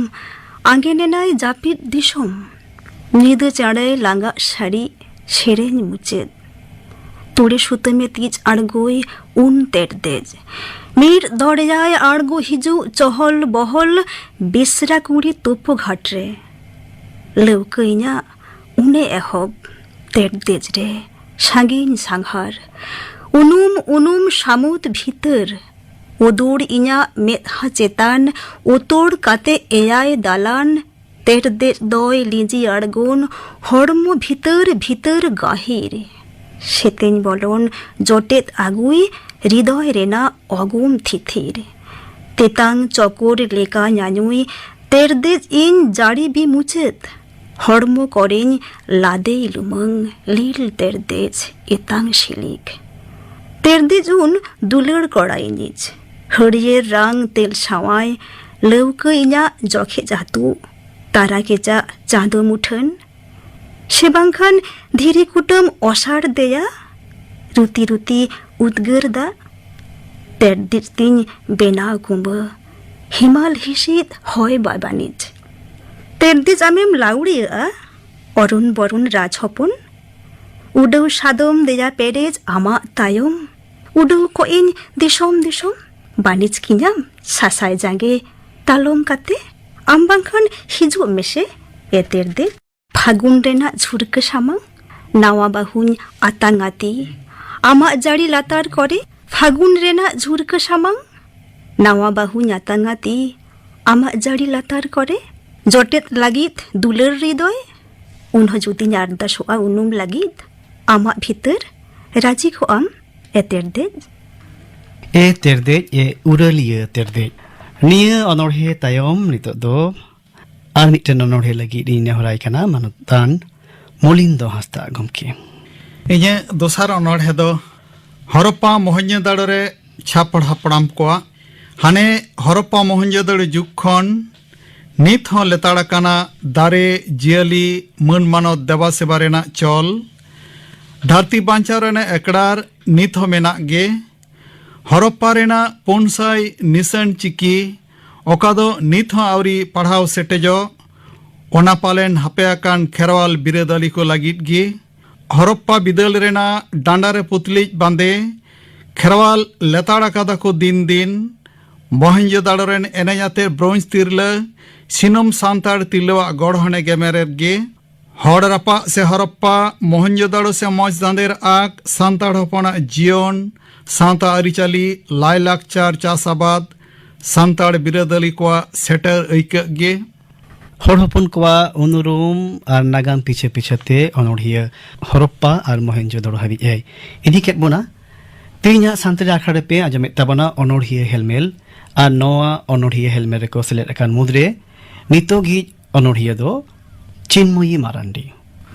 ᱟᱸᱜᱮᱱᱮᱱᱟᱭ ᱡᱟᱹᱯᱤᱫ ᱫᱤᱥᱚᱢ᱾ ᱧᱤᱫᱟᱹ ᱪᱟᱬᱮ ᱞᱟᱸᱜᱟᱜ ᱥᱟᱹᱨᱤ ᱥᱮᱨᱮᱧ ᱢᱩᱪᱟᱹᱫ᱾ ᱛᱩᱲᱤ ᱥᱩᱛᱟᱹᱢᱮ ᱛᱤᱡ ᱟᱬᱜᱚᱭ ᱩᱱ ᱛᱮᱨᱫᱮᱡ᱾ ᱢᱤᱫ ᱫᱚᱨᱭᱟᱭ ᱟᱬᱜᱚ ᱦᱤᱡᱩᱜ ᱪᱚᱦᱚᱞ ᱵᱚᱦᱚᱞ ᱵᱤᱥᱨᱟ ᱠᱩᱲᱤ ᱛᱩᱯᱩ ᱜᱷᱟᱴ ᱨᱮ᱾ ᱞᱟᱹᱣᱠᱟᱹ ᱤᱧᱟᱜ ᱩᱱᱮ ᱮᱦᱚᱵ ᱛᱮᱨᱫᱮᱡ ᱨᱮ ᱥᱟᱺᱜᱤᱧ ᱥᱟᱸᱜᱷᱟᱨ᱾ ᱩᱱᱩᱢ ᱩᱱᱩᱢ ᱥᱟᱹᱢᱩᱫ ᱵᱷᱤᱛᱟᱹᱨ᱾ ᱩᱫᱩᱲ ᱤᱧᱟᱜ ᱢᱮᱫᱦᱟ ᱪᱮᱛᱟᱱ ᱩᱛᱟᱹᱲ ᱠᱟᱛᱮ ᱮᱭᱟᱭ ᱫᱟᱞᱟᱱ᱾ ᱛᱮᱨᱫᱮᱡ ᱫᱚᱭ ᱞᱤᱸᱡᱤ ᱟᱬᱜᱚᱱ ᱦᱚᱲᱢᱚ ᱵᱷᱤᱛᱟᱹᱨ ᱵᱷᱤᱛᱟᱹᱨ ᱜᱟᱹᱦᱤᱨ᱾ ᱥᱮᱛᱮᱧ ᱵᱚᱞᱚᱱ ᱡᱚᱴᱮᱫ ᱟᱹᱜᱩᱭ ᱦᱨᱤᱫᱚᱭ ᱨᱮᱱᱟᱜ ᱚᱜᱩᱢ ᱛᱷᱤᱛᱷᱤᱨ᱾ ᱛᱮᱛᱟᱝ ᱪᱚᱠᱚᱨ ᱞᱮᱠᱟ ᱧᱟᱧᱩᱭ ᱛᱮᱨᱫᱮᱡ ᱤᱧ ᱡᱟᱹᱲᱤ ᱵᱤ ᱢᱩᱪᱟᱹᱫ᱾ ᱦᱚᱲᱢᱚ ᱠᱚᱨᱮᱧ ᱞᱟᱫᱮᱭ ᱞᱩᱢᱟᱹᱝ ᱞᱤᱞ ᱛᱮᱨᱫᱮᱡ ᱮᱛᱟᱝ ᱥᱤᱞᱤᱠ᱾ ᱛᱮᱨᱫᱮᱡ ᱩᱱ ᱫᱩᱞᱟᱹᱲ ᱠᱚᱲᱟ ᱤᱧᱤᱡ᱾ ᱦᱟᱹᱨᱭᱟᱹᱲ ᱨᱟᱝ ᱛᱮᱞ ᱥᱟᱶᱟᱭ ᱞᱟᱹᱣᱠᱟᱹ ᱤᱧᱟᱜ ᱡᱚᱠᱷᱮᱡ ᱟᱹᱛᱩ᱾ ᱛᱟᱨᱟ ᱠᱮᱪᱟᱜ ᱪᱟᱸᱫᱚ ᱢᱩᱴᱷᱟᱹᱱ᱾ ᱥᱮ ᱵᱟᱝᱠᱷᱟᱱ ᱫᱷᱤᱨᱤ ᱠᱩᱴᱟᱹᱢ ᱚᱥᱟᱲ ᱫᱮᱭᱟ᱾ ᱨᱩᱛᱤ ᱨᱩᱛᱤ ᱩᱫᱽᱜᱟᱹᱨ ᱫᱟᱜ᱾ ᱛᱮᱨᱫᱮᱡ ᱛᱤᱧ ᱵᱮᱱᱟᱣ ᱠᱩᱢᱵᱟᱹ ᱦᱮᱢᱟᱞ ᱦᱤᱥᱤᱫ ᱦᱚᱭ ᱵᱟᱭ ᱵᱟᱹᱱᱤᱡ᱾ ᱛᱮᱨᱫᱮᱡ ᱟᱢᱮᱢ ᱞᱟᱹᱣᱲᱤᱭᱟᱹᱜᱼᱟ ᱚᱨᱩᱱ ᱵᱚᱨᱩᱱ ᱨᱟᱡᱽ ᱦᱚᱯᱚᱱ᱾ ᱩᱰᱟᱹᱣ ᱥᱟᱫᱚᱢ ᱫᱮᱭᱟ ᱯᱮᱨᱮᱡ ᱟᱢᱟᱜ ᱛᱟᱭᱚᱢ᱾ ᱩᱰᱟᱹᱣ ᱠᱚᱜ ᱤᱧ ᱫᱤᱥᱚᱢ ᱫᱤᱥᱚᱢ ᱵᱟᱹᱱᱤᱡ ᱠᱤᱧᱟᱢ ᱥᱟᱥᱟᱭ ᱡᱟᱸᱜᱮ ᱛᱟᱞᱚᱢ ᱠᱟᱛᱮ᱾ ᱟᱢ ᱵᱟᱝᱠᱷᱟᱱ ᱦᱤᱡᱩᱜ ᱢᱮᱥᱮ ᱮ ᱛᱮᱨᱫᱮᱡ᱾ ᱯᱷᱟᱹᱜᱩᱱ ᱨᱮᱱᱟᱜ ᱡᱷᱩᱨᱠᱟᱹ ᱥᱟᱢᱟᱝ ᱱᱟᱣᱟ ᱵᱟᱹᱦᱩᱧ ᱟᱛᱟᱝ ᱟᱛᱮ ᱟᱢᱟᱜ ᱡᱟᱹᱲᱤ ᱞᱟᱛᱟᱨ ᱠᱚᱨᱮ᱾ ᱯᱷᱟᱹᱜᱩᱱ ᱨᱮᱱᱟᱜ ᱡᱷᱩᱨᱠᱟᱹ ᱥᱟᱢᱟᱝ ᱱᱟᱣᱟ ᱵᱟᱹᱦᱩ ᱧᱟᱛᱟᱝ ᱟᱛᱮ ᱟᱢᱟᱜ ᱡᱟᱹᱲᱤ ᱞᱟᱛᱟᱨ ᱠᱚᱨᱮ ᱡᱚᱴᱮᱫ ᱞᱟᱹᱜᱤᱫ ᱫᱩᱞᱟᱹᱲ ᱨᱤᱫᱚᱭ, ᱩᱱᱦᱚᱸ ᱡᱩᱫᱤᱧ ᱟᱨᱫᱟᱥᱚᱜᱼᱟ ᱩᱱᱩᱢ ᱞᱟᱹᱜᱤᱫ ᱟᱢᱟᱜ ᱵᱷᱤᱛᱟᱹᱨ, ᱨᱟᱹᱡᱤ ᱠᱚᱜ ᱟᱢ ᱮ ᱛᱮᱨᱫᱮᱡ᱾ ᱮ ᱛᱮᱨᱫᱮᱡ, ᱮ ᱩᱨᱟᱹᱞᱤᱭᱟᱹ ᱛᱮᱨᱫᱮᱡ᱾ ᱱᱤᱭᱟᱹ ᱚᱱᱚᱬᱦᱮ ᱛᱟᱭᱚᱢ ᱱᱤᱛᱚᱜ ᱫᱚ ᱟᱨ ᱢᱤᱫᱴᱮᱱ ᱚᱱᱚᱬᱦᱮ ᱞᱟᱹᱜᱤᱫ ᱤᱧ ᱱᱮᱦᱚᱨᱟᱭ ᱠᱟᱱᱟ ᱢᱟᱱᱚᱛᱟᱱ ᱢᱚᱞᱤᱱᱫᱚ ᱦᱟᱸᱥᱫᱟ ᱜᱚᱢᱠᱮ᱾ ᱤᱧᱟᱹᱜ ᱫᱚᱥᱟᱨ ᱚᱱᱚᱬᱦᱮ ᱫᱚ ᱦᱚᱨᱚᱯᱯᱟ ᱢᱚᱦᱮᱧᱡᱳᱫᱟᱲᱳ ᱨᱮ ᱪᱷᱟᱯᱚᱲ ᱦᱟᱯᱲᱟᱢ ᱠᱚᱣᱟᱜ᱾ ᱦᱟᱱᱮ ᱦᱚᱨᱚᱯᱯᱟ ᱢᱚᱦᱮᱧᱡᱳᱫᱟᱲᱳ ᱡᱩᱜᱽ ᱠᱷᱚᱱ ᱱᱤᱛ ᱦᱚᱸ ᱞᱮᱛᱟᱲ ᱟᱠᱟᱱᱟ ᱫᱟᱨᱮ, ᱡᱤᱭᱟᱹᱞᱤ, ᱢᱟᱹᱱ ᱢᱟᱱᱚᱛ ᱫᱮᱵᱟ ᱥᱮᱵᱟ ᱨᱮᱱᱟᱜ ᱪᱚᱞ᱾ ᱫᱷᱟᱹᱨᱛᱤ ᱵᱟᱧᱪᱟᱣ ᱨᱮᱱᱟᱜ ᱮᱠᱲᱟᱨ ᱱᱤᱛ ᱦᱚᱸ ᱢᱮᱱᱟᱜ ᱜᱮ᱾ ᱦᱚᱨᱚᱯᱯᱟ ᱨᱮᱱᱟᱜ ᱯᱩᱱ ᱥᱟᱭ ᱱᱤᱥᱟᱹᱱ ᱪᱤᱠᱤ, ᱚᱠᱟ ᱫᱚ ᱱᱤᱛ ᱦᱚᱸ ᱟᱹᱣᱨᱤ ᱯᱟᱲᱦᱟᱣ ᱥᱮᱴᱮᱡᱚᱜ, ᱚᱱᱟ ᱯᱟᱞᱮᱱ ᱦᱟᱯᱮ ᱟᱠᱟᱱ ᱠᱷᱮᱨᱣᱟᱞ ᱵᱤᱨᱟᱹᱫᱟᱹᱞᱤ ᱠᱚ ᱞᱟᱹᱜᱤᱫ ᱜᱮ᱾ ᱦᱚᱨᱚᱯᱯᱟ ᱵᱤᱫᱟᱹᱞ ᱨᱮᱱᱟᱜ ᱰᱟᱸᱰᱟ ᱨᱮ ᱯᱩᱛᱞᱤᱡ ᱵᱟᱸᱫᱮ, ᱠᱷᱮᱨᱣᱟᱞ ᱞᱮᱛᱟᱲ ᱟᱠᱟᱫᱟ ᱠᱚ ᱫᱤᱱ ᱫᱤᱱ᱾ ᱢᱚᱦᱮᱧᱡᱳᱫᱟᱲᱳ ᱨᱮᱱ ᱮᱱᱮᱡ ᱟᱛᱮ ᱵᱨᱳᱧᱡᱽ ᱛᱤᱨᱞᱟᱹ, ᱥᱤᱱᱚᱢ ᱥᱟᱱᱛᱟᱲ ᱛᱤᱨᱞᱟᱹᱣᱟᱜ ᱜᱚᱲᱦᱚᱱᱮ ᱜᱮᱢᱮᱨᱮᱫ ᱜᱮ᱾ ᱦᱚᱲ ᱨᱟᱯᱟᱜ ᱥᱮ ᱦᱚᱨᱚᱯᱯᱟ, ᱢᱚᱦᱮᱧᱡᱳᱫᱟᱲᱳ ᱥᱮ ᱢᱚᱸᱡᱽ ᱫᱟᱸᱫᱮᱨ ᱟᱠ, ᱥᱟᱱᱛᱟᱲ ᱦᱚᱯᱚᱱᱟᱜ ᱡᱤᱭᱚᱱ, ᱥᱟᱶᱛᱟ ᱟᱹᱨᱤᱪᱟᱹᱞᱤ, ᱞᱟᱭᱞᱟᱠᱪᱟᱨ, ᱪᱟᱥ ᱟᱵᱟᱫ, ᱥᱟᱱᱛᱟᱲ ᱵᱤᱨᱟᱹᱫᱟᱹᱞᱤ ᱠᱚᱣᱟᱜ ᱥᱮᱴᱮᱨ ᱟᱹᱭᱠᱟᱹᱜ ᱜᱮ᱾ ᱦᱚᱲ ᱦᱚᱯᱚᱱ ᱠᱚᱣᱟᱜ ᱩᱱᱩᱨᱩᱢ ᱟᱨ ᱱᱟᱜᱟᱢ ᱯᱤᱪᱷᱟᱹ ᱯᱤᱪᱷᱟᱹᱛᱮ ᱚᱱᱚᱬᱦᱤᱭᱟᱹ ᱦᱚᱨᱚᱯᱯᱟ ᱟᱨ ᱢᱚᱦᱮᱧᱡᱳᱫᱟᱲᱳ ᱦᱟᱹᱵᱤᱡ ᱮ ᱤᱫᱤ ᱠᱮᱫ ᱵᱚᱱᱟ᱾ ᱛᱮᱦᱮᱧᱟᱜ ᱥᱟᱱᱛᱟᱲᱤ ᱟᱠᱷᱲᱟ ᱨᱮᱯᱮ ᱟᱸᱡᱚᱢᱮᱫ ᱛᱟᱵᱚᱱᱟ ᱚᱱᱚᱬᱦᱤᱭᱟᱹ ᱦᱮᱞᱢᱮᱞ, ᱟᱨ ᱱᱚᱣᱟ ᱚᱱᱚᱬᱦᱤᱭᱟᱹ ᱦᱮᱞᱢᱮᱞ ᱨᱮᱠᱚ ᱥᱮᱞᱮᱫ ᱟᱠᱟᱱ ᱢᱩᱫᱽᱨᱮ ᱱᱤᱛᱚᱜᱤᱡ ᱚᱱᱚᱬᱦᱤᱭᱟᱹ ᱫᱚ ᱪᱤᱱᱢᱚᱭᱤ ᱢᱟᱨᱟᱱᱰᱤ᱾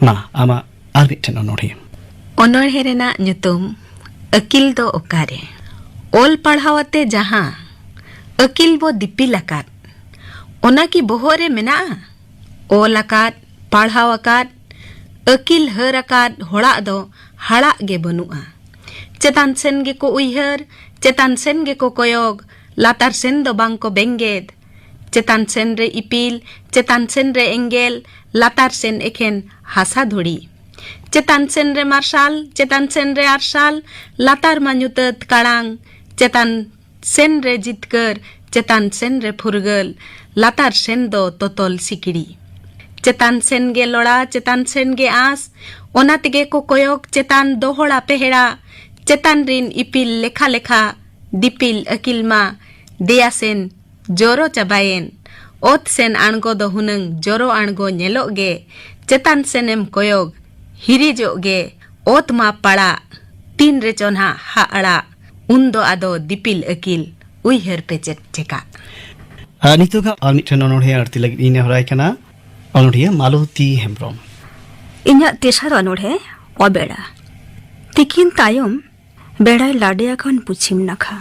ᱢᱟ, ᱟᱢᱟᱜ ᱟᱨ ᱢᱤᱫᱴᱮᱱ ᱚᱱᱚᱬᱦᱤᱭᱟᱹ᱾ ᱚᱱᱚᱬᱦᱮ ᱨᱮᱱᱟᱜ ᱧᱩᱛᱩᱢ ᱟᱹᱠᱤᱞ ᱫᱚ ᱚᱠᱟᱨᱮ? ᱚᱞ ᱯᱟᱲᱦᱟᱣ ᱟᱛᱮ ᱡᱟᱦᱟᱸ ᱟᱹᱠᱤᱞ ᱵᱚ ᱫᱤᱯᱤᱞ ᱟᱠᱟᱫ, ᱚᱱᱟ ᱠᱤ ᱵᱚᱦᱚᱜ ᱨᱮ ᱢᱮᱱᱟᱜᱼᱟ? ᱚᱞ ᱟᱠᱟᱫ, ᱯᱟᱲᱦᱟᱣ ᱟᱠᱟᱫ, ᱟᱹᱠᱤᱞ ᱦᱟᱹᱨ ᱟᱠᱟᱫ ᱦᱚᱲᱟᱜ ᱫᱚ ᱦᱟᱲᱟᱜ ᱜᱮ ᱵᱟᱹᱱᱩᱜᱼᱟ᱾ ᱪᱮᱛᱟᱱ ᱥᱮᱱ ᱜᱮᱠᱚ ᱩᱭᱦᱟᱹᱨ, ᱪᱮᱛᱟᱱ ᱥᱮᱱ ᱜᱮᱠᱚ ᱠᱚᱭᱚᱜ, ᱞᱟᱛᱟᱨ ᱥᱮᱱ ᱫᱚ ᱵᱟᱝ ᱠᱚ ᱵᱮᱸᱜᱮᱫ᱾ ᱪᱮᱛᱟᱱ ᱥᱮᱱ ᱨᱮ ᱤᱯᱤᱞ, ᱪᱮᱛᱟᱱ ᱥᱮᱱ ᱨᱮ ᱮᱸᱜᱮᱞ, ᱞᱟᱛᱟᱨ ᱥᱮᱱ ᱮᱠᱷᱮᱱ ᱦᱟᱥᱟ ᱫᱷᱩᱲᱤ᱾ ᱪᱮᱛᱟᱱ ᱥᱮᱱ ᱨᱮ ᱢᱟᱨᱥᱟᱞ, ᱪᱮᱛᱟᱱ ᱥᱮᱱ ᱨᱮ ᱟᱨᱥᱟᱞ, ᱞᱟᱛᱟᱨ ᱢᱟ ᱧᱩᱛᱟᱹᱛ ᱠᱟᱲᱟᱝ᱾ ᱪᱮᱛᱟᱱ ᱥᱮᱱ ᱨᱮ ᱡᱤᱛᱠᱟᱹᱨ, ᱪᱮᱛᱟᱱ ᱥᱮᱱ ᱨᱮ ᱯᱷᱩᱨᱜᱟᱹᱞ, ᱞᱟᱛᱟᱨ ᱥᱮᱱ ᱫᱚ ᱛᱚᱛᱚᱞ ᱥᱤᱠᱲᱤ᱾ ᱪᱮᱛᱟᱱ ᱥᱮᱱ ᱜᱮ ᱞᱚᱲᱟ, ᱪᱮᱛᱟᱱ ᱥᱮᱱ ᱜᱮ ᱟᱸᱥ, ᱚᱱᱟ ᱛᱮᱜᱮ ᱠᱚ ᱠᱚᱭᱚᱜ ᱪᱮᱛᱟᱱ ᱫᱚᱦᱚᱲᱟ ᱯᱮᱦᱮᱲᱟ᱾ ᱪᱮᱛᱟᱱ ᱨᱤᱱ ᱤᱯᱤᱞ ᱞᱮᱠᱷᱟ ᱞᱮᱠᱷᱟ, ᱫᱤᱯᱤᱞ ᱟᱹᱠᱤᱞ ᱢᱟ ᱫᱮᱭᱟ ᱥᱮᱱ ᱡᱚᱨᱚ ᱪᱟᱵᱟᱭᱮᱱ᱾ ᱚᱛ ᱥᱮᱱ ᱟᱬᱜᱚ ᱫᱚ ᱦᱩᱱᱟᱹᱝ ᱡᱚᱨᱚ ᱟᱬᱜᱚ ᱧᱮᱞᱚᱜ ᱜᱮ᱾ ᱪᱮᱛᱟᱱ ᱥᱮᱱᱮᱢ ᱠᱚᱭᱚᱜ, ᱦᱤᱨᱤᱡᱚᱜ ᱜᱮ᱾ ᱚᱛ ᱢᱟ ᱯᱟᱲᱟᱜ, ᱛᱤᱱ ᱨᱮᱪᱚ ᱱᱟᱦᱟᱜ ᱦᱟᱜ ᱟᱲᱟᱜ᱾ ᱩᱱ ᱫᱚ ᱟᱫᱚ ᱫᱤᱯᱤᱞ ᱟᱹᱠᱤᱞ, ᱩᱭᱦᱟᱹᱨ ᱯᱮ ᱪᱮᱫ ᱪᱮᱠᱟᱜ᱾ ᱟᱨ ᱱᱤᱛᱚᱜ ᱟᱨ ᱢᱤᱫᱴᱮᱱ ᱚᱱᱚᱬᱦᱮ ᱟᱬᱛᱤ ᱞᱟᱹᱜᱤᱫ ᱤᱧ ᱱᱮᱦᱚᱨᱟᱭ ᱠᱟᱱᱟ᱾ ᱚᱱᱚᱬᱦᱤᱭᱟᱹ ᱢᱟᱞᱚᱛᱤ ᱦᱮᱢᱵᱽᱨᱚᱢ᱾ ᱤᱧᱟᱹᱜ ᱛᱮᱥᱟᱨ ᱚᱱᱚᱬᱦᱮ, ᱚᱵᱮᱲᱟ᱾ ᱛᱤᱠᱤᱱ ᱛᱟᱭᱚᱢ ᱵᱮᱲᱟᱭ ᱞᱟᱰᱮ ᱟᱠᱟᱱ ᱯᱚᱪᱷᱤᱢ ᱱᱟᱠᱷᱟ᱾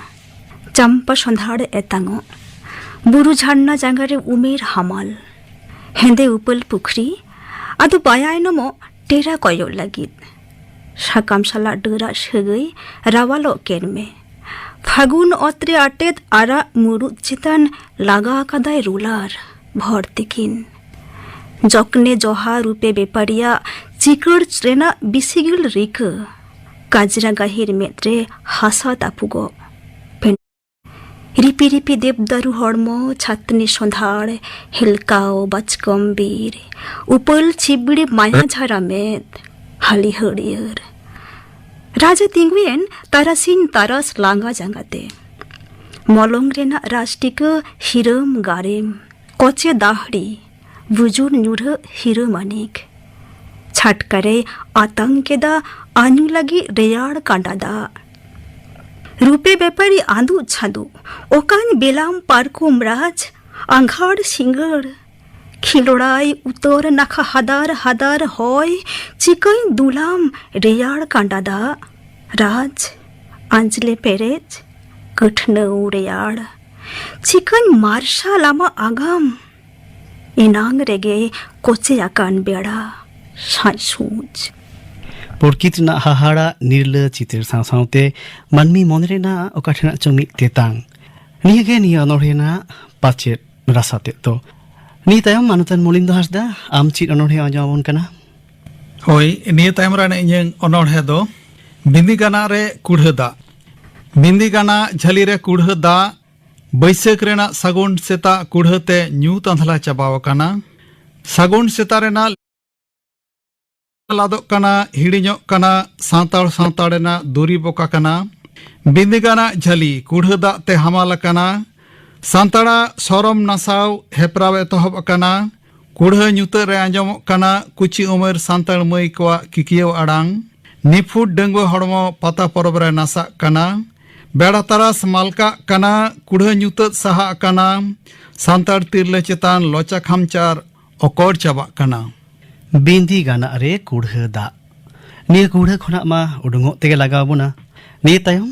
ᱪᱟᱢᱯᱟ ᱥᱚᱸᱫᱷᱟᱲ ᱮᱛᱟᱝᱚᱜ᱾ ᱵᱩᱨᱩ ᱡᱷᱟᱨᱱᱟ ᱡᱟᱸᱜᱟ ᱨᱮ ᱩᱢᱮᱨ ᱦᱟᱢᱟᱞ᱾ ᱦᱮᱸᱫᱮ ᱩᱯᱟᱹᱞ ᱯᱩᱠᱷᱨᱤ, ᱟᱫᱚ ᱵᱟᱭ ᱟᱭᱱᱚᱢᱚᱜ ᱴᱮᱨᱟ ᱠᱚᱭᱚᱜ ᱞᱟᱹᱜᱤᱫ᱾ ᱥᱟᱠᱟᱢ ᱥᱟᱞᱟᱜ ᱰᱟᱹᱨᱟᱜ ᱥᱟᱹᱜᱟᱹᱭ ᱨᱟᱣᱟᱞᱚᱜ ᱠᱮᱱ ᱢᱮ᱾ ᱯᱷᱟᱹᱜᱩᱱ ᱚᱛ ᱨᱮ ᱟᱴᱮᱫ ᱟᱨᱟᱜ ᱢᱩᱨᱩᱫ ᱪᱮᱛᱟᱱ ᱞᱟᱜᱟ ᱟᱠᱟᱫᱟᱭ ᱨᱩᱞᱟᱨ ᱵᱷᱚᱨ ᱛᱤᱠᱤᱱ᱾ ᱡᱚᱠᱱᱮ ᱡᱚᱦᱟ ᱨᱩᱯᱮ ᱵᱮᱯᱟᱨᱤᱭᱟᱜ ᱪᱤᱠᱟᱹᱲ ᱨᱮᱱᱟᱜ ᱵᱤᱥᱤᱜᱤᱞ ᱨᱤᱠᱟᱹ᱾ ᱠᱟᱡᱽᱨᱟ ᱜᱟᱹᱦᱤᱨ ᱢᱮᱫ ᱨᱮ ᱦᱟᱥᱟ ᱛᱟᱹᱯᱩᱜᱚᱜ᱾ ᱨᱤᱯᱤ ᱨᱤᱯᱤ ᱫᱮᱵᱫᱟᱨᱩ ᱦᱚᱲᱢᱚ, ᱪᱷᱟᱛᱱᱤ ᱥᱚᱸᱫᱷᱟᱲ, ᱦᱮᱞᱠᱟᱣ ᱵᱟᱪᱠᱚᱢ ᱵᱤᱨ, ᱩᱯᱟᱹᱞ ᱪᱷᱤᱵᱲᱤ ᱢᱟᱭᱟ ᱡᱷᱟᱨᱟ ᱢᱮᱫ, ᱦᱟᱹᱞᱤ ᱦᱟᱹᱨᱭᱟᱹᱲ᱾ ᱨᱟᱡᱽ ᱮ ᱛᱤᱸᱜᱩᱭᱮᱱ ᱛᱟᱨᱟᱥᱤᱧ ᱛᱟᱨᱟᱥ ᱞᱟᱸᱜᱟ ᱡᱟᱸᱜᱟᱛᱮ᱾ ᱢᱚᱞᱚᱝ ᱨᱮᱱᱟᱜ ᱨᱟᱡᱽ ᱴᱤᱠᱟᱹ ᱦᱤᱨᱟᱹᱢ ᱜᱟᱨᱮᱢ, ᱠᱚᱪᱮ ᱫᱟᱦᱲᱤ, ᱵᱩᱡᱩᱨ ᱧᱩᱨᱦᱟᱹᱜ ᱦᱤᱨᱟᱹ ᱢᱟᱹᱱᱤᱠ᱾ ᱪᱷᱟᱴᱠᱟ ᱨᱮᱭ ᱟᱛᱟᱝ ᱠᱮᱫᱟ ᱟᱹᱧᱩ ᱞᱟᱹᱜᱤᱫ ᱨᱮᱭᱟᱲ ᱠᱟᱸᱰᱟ ᱫᱟᱜ᱾ ᱨᱩᱯᱮ ᱵᱮᱯᱟᱨᱤ ᱟᱸᱫᱩᱜ ᱪᱷᱟᱸᱫᱩᱜ, ᱚᱠᱟᱧ ᱵᱮᱞᱟᱢ ᱯᱟᱨᱠᱚᱢ ᱨᱟᱡᱽ, ᱟᱸᱜᱷᱟᱲ ᱥᱤᱸᱜᱟᱹᱲ᱾ ᱠᱷᱤᱞᱚᱲᱟᱭ ᱩᱛᱟᱹᱨ ᱱᱟᱠᱷᱟ ᱦᱟᱫᱟᱨ ᱦᱟᱫᱟᱨ ᱦᱚᱭ, ᱪᱤᱠᱟᱹᱧ ᱫᱩᱞᱟᱢ ᱨᱮᱭᱟᱲ ᱠᱟᱸᱰᱟ ᱫᱟᱜ᱾ ᱨᱟᱡᱽ, ᱟᱸᱡᱽᱞᱮ ᱯᱮᱨᱮᱡ, ᱠᱟᱹᱴᱷᱱᱟᱹᱣ ᱨᱮᱭᱟᱲ᱾ ᱪᱤᱠᱟᱹᱧ ᱢᱟᱨᱥᱟᱞ ᱟᱢᱟᱜ ᱟᱜᱟᱢ, ᱮᱱᱟᱝ ᱨᱮᱜᱮ ᱠᱚᱪᱮ ᱟᱠᱟᱱ ᱵᱮᱲᱟ ᱥᱟᱡ ᱥᱩᱡ᱾ ᱯᱨᱚᱠᱤᱛ ᱨᱮᱱᱟᱜ ᱦᱟᱦᱟᱲᱟ ᱱᱤᱨᱞᱟᱹ ᱪᱤᱛᱟᱹᱨ ᱥᱟᱶ ᱥᱟᱶᱛᱮ ᱢᱟᱹᱱᱢᱤ ᱢᱚᱱᱮ ᱨᱮᱱᱟᱜ ᱚᱠᱟ ᱴᱷᱮᱱᱟᱜ ᱪᱚᱝ ᱢᱤᱫ ᱛᱮᱛᱟᱝ᱾ ᱱᱤᱭᱟᱹᱜᱮ ᱱᱤᱭᱟᱹ ᱚᱱᱚᱬᱦᱮ ᱨᱮᱱᱟᱜ ᱯᱟᱪᱮᱫ ᱨᱟᱥᱟ ᱛᱮᱫ ᱫᱚ᱾ ᱱᱤᱭᱟᱹ ᱛᱟᱭᱚᱢ ᱢᱟᱱᱚᱛᱟᱱ ᱢᱚᱞᱤᱱᱫᱚ ᱦᱟᱸᱥᱫᱟ, ᱟᱢ ᱪᱮᱫ ᱚᱱᱚᱬᱦᱮ ᱟᱸᱡᱚᱢ ᱟᱵᱚᱱ ᱠᱟᱱᱟ? ᱦᱳᱭ, ᱱᱤᱭᱟᱹ ᱛᱟᱭᱚᱢ ᱨᱮ ᱤᱧᱟᱹᱝ ᱚᱱᱚᱬᱦᱮ ᱫᱚ ᱵᱤᱸᱫᱤ ᱜᱟᱱᱟᱜ ᱨᱮ ᱠᱩᱲᱦᱟᱹ ᱫᱟᱜ᱾ ᱵᱤᱸᱫᱤ ᱜᱟᱱᱟᱜ ᱡᱷᱟᱹᱞᱤ ᱨᱮ ᱠᱩᱲᱦᱟᱹ ᱫᱟᱜ, ᱵᱟᱹᱭᱥᱟᱹᱠᱷ ᱨᱮᱱᱟᱜ ᱥᱟᱹᱜᱩᱱ ᱥᱮᱛᱟᱜ ᱠᱩᱲᱦᱟᱹ ᱛᱮ ᱧᱩᱛ ᱟᱸᱫᱷᱞᱟ ᱪᱟᱵᱟᱣ ᱟᱠᱟᱱᱟ᱾ ᱥᱟᱹᱜᱩᱱ ᱥᱮᱛᱟᱜ ᱨᱮᱱᱟᱜ ᱞᱟᱫᱚᱜ ᱠᱟᱱᱟ, ᱦᱤᱲᱤᱧᱚᱜ ᱠᱟᱱᱟ, ᱥᱟᱱᱛᱟᱲ ᱥᱟᱶᱛᱟ ᱨᱮᱱᱟᱜ ᱫᱩᱨᱤᱵ ᱚᱠᱟ ᱠᱟᱱᱟ? ᱵᱤᱸᱫᱤ ᱜᱟᱱᱟᱜ ᱡᱷᱟᱹᱞᱤ ᱠᱩᱲᱦᱟᱹ ᱫᱟᱜ ᱛᱮ ᱦᱟᱢᱟᱞ ᱟᱠᱟᱱᱟ᱾ ᱥᱟᱱᱛᱟᱲᱟᱜ ᱥᱚᱨᱚᱢ ᱱᱟᱥᱟᱣ ᱦᱮᱯᱨᱟᱣ ᱮᱛᱚᱦᱚᱵ ᱟᱠᱟᱱᱟ᱾ ᱠᱩᱲᱦᱟᱹ ᱧᱩᱛᱟᱹᱛ ᱨᱮ ᱟᱸᱡᱚᱢᱚᱜ ᱠᱟᱱᱟ ᱠᱩᱪᱤ ᱩᱢᱮᱨ ᱥᱟᱱᱛᱟᱲ ᱢᱟᱹᱭ ᱠᱚᱣᱟᱜ ᱠᱤᱠᱤᱭᱟᱹᱣ ᱟᱲᱟᱝ᱾ ᱱᱤᱯᱷᱩᱴ ᱰᱟᱺᱜᱩᱣᱟᱹ ᱦᱚᱲᱢᱚ ᱯᱟᱛᱟ ᱯᱚᱨᱚᱵᱽ ᱨᱮ ᱱᱟᱥᱟᱜ ᱠᱟᱱᱟ᱾ ᱵᱮᱲᱟ ᱛᱟᱨᱟᱥ ᱢᱟᱞᱠᱟᱜ ᱠᱟᱱᱟ, ᱠᱩᱲᱦᱟᱹ ᱧᱩᱛᱟᱹᱛ ᱥᱟᱦᱟᱜ ᱠᱟᱱᱟ᱾ ᱥᱟᱱᱛᱟᱲ ᱛᱤᱨᱞᱟᱹ ᱪᱮᱛᱟᱱ ᱞᱚᱪᱟ ᱠᱷᱟᱢᱪᱟᱨ ᱚᱠᱚᱲ ᱪᱟᱵᱟᱜ ᱠᱟᱱᱟ᱾ ᱵᱤᱸᱫᱤ ᱜᱟᱱᱟᱜ ᱨᱮ ᱠᱩᱲᱦᱟᱹ ᱫᱟᱜ᱾ ᱱᱤᱭᱟᱹ ᱠᱩᱲᱦᱟᱹ ᱠᱷᱚᱱᱟᱜ ᱢᱟ ᱩᱰᱩᱝᱚᱜ ᱛᱮᱜᱮ ᱞᱟᱜᱟᱣ ᱵᱚᱱᱟ᱾ ᱱᱤᱭᱟᱹ ᱛᱟᱭᱚᱢ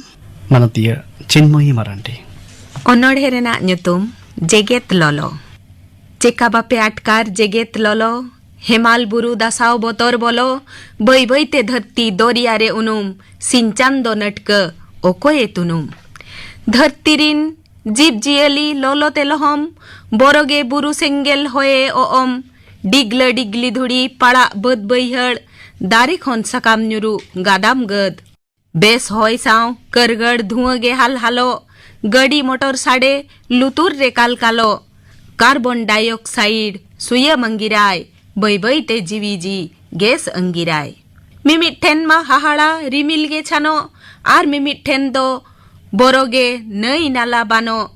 ᱢᱟᱱᱚᱛᱤᱭᱟᱹ ᱪᱤᱱᱢᱚᱭᱤ ᱢᱟᱨᱟᱱᱰᱤ᱾ ᱚᱱᱚᱬᱦᱮ ᱨᱮᱱᱟᱜ ᱧᱩᱛᱩᱢ ᱡᱮᱜᱮᱛ ᱞᱚᱞᱚ᱾ ᱪᱮᱠᱟ ᱵᱟᱯᱮ ᱟᱴᱠᱟᱨ ᱡᱮᱜᱮᱛ ᱞᱚᱞᱚ? ᱦᱮᱢᱟᱞ ᱵᱩᱨᱩ ᱫᱟᱥᱟᱣ ᱵᱚᱛᱚᱨ ᱵᱚᱞᱚ, ᱵᱟᱹᱭ ᱵᱟᱹᱭ ᱛᱮ ᱫᱷᱟᱹᱨᱛᱤ ᱫᱚᱨᱭᱟ ᱨᱮ ᱩᱱᱩᱢ, ᱥᱤᱧ ᱪᱟᱸᱫᱚ ᱱᱟᱹᱴᱠᱟᱹ ᱚᱠᱚᱭᱮ ᱛᱩᱱᱩᱢ? ᱫᱷᱟᱹᱨᱛᱤ ᱨᱤᱱ ᱡᱤᱵᱽ ᱡᱤᱭᱟᱹᱞᱤ ᱞᱚᱞᱚ ᱛᱮ ᱞᱚᱦᱚᱢ, ᱵᱚᱨᱚᱜᱮ ᱵᱩᱨᱩ ᱥᱮᱸᱜᱮᱞ ᱦᱚᱭᱮ ᱚᱜᱚᱢ, ᱰᱤᱜᱽᱞᱟᱹ ᱰᱤᱜᱽᱞᱤ ᱫᱷᱩᱲᱤ ᱯᱟᱲᱟᱜ ᱵᱟᱹᱫᱽ ᱵᱟᱹᱭᱦᱟᱹᱲ, ᱫᱟᱨᱮ ᱠᱷᱚᱱ ᱥᱟᱠᱟᱢ ᱧᱩᱨᱩ ᱜᱟᱫᱟᱢ ᱜᱟᱹᱫ᱾ ᱵᱮᱥ ᱦᱚᱭ ᱥᱟᱶ ᱠᱟᱹᱨᱜᱟᱹᱲ ᱫᱷᱩᱣᱟᱹ ᱜᱮ ᱦᱟᱞᱦᱟᱞᱚᱜ, ᱜᱟᱹᱰᱤ ᱢᱚᱴᱚᱨ ᱥᱟᱰᱮ ᱞᱩᱛᱩᱨ ᱨᱮ ᱠᱟᱞᱠᱟᱞᱚᱜ, ᱠᱟᱨᱵᱚᱱ ᱰᱟᱭᱚᱠᱥᱟᱭᱤᱰ ᱥᱩᱭᱟᱹᱢ ᱟᱺᱜᱤᱨᱟᱭ, ᱵᱟᱹᱭ ᱵᱟᱹᱭ ᱛᱮ ᱡᱤᱣᱤ ᱡᱤ ᱜᱮᱥ ᱟᱺᱜᱤᱨᱟᱭ᱾ ᱢᱤᱢᱤᱫ ᱴᱷᱮᱱ ᱢᱟ ᱦᱟᱦᱟᱲᱟ ᱨᱤᱢᱤᱞ ᱜᱮ ᱪᱷᱟᱱᱚᱜ, ᱟᱨ ᱢᱤᱢᱤᱫ ᱴᱷᱮᱱ ᱫᱚ ᱵᱚᱨᱚ ᱜᱮ ᱱᱟᱹᱭ ᱱᱟᱞᱟ ᱵᱟᱱᱚᱜ᱾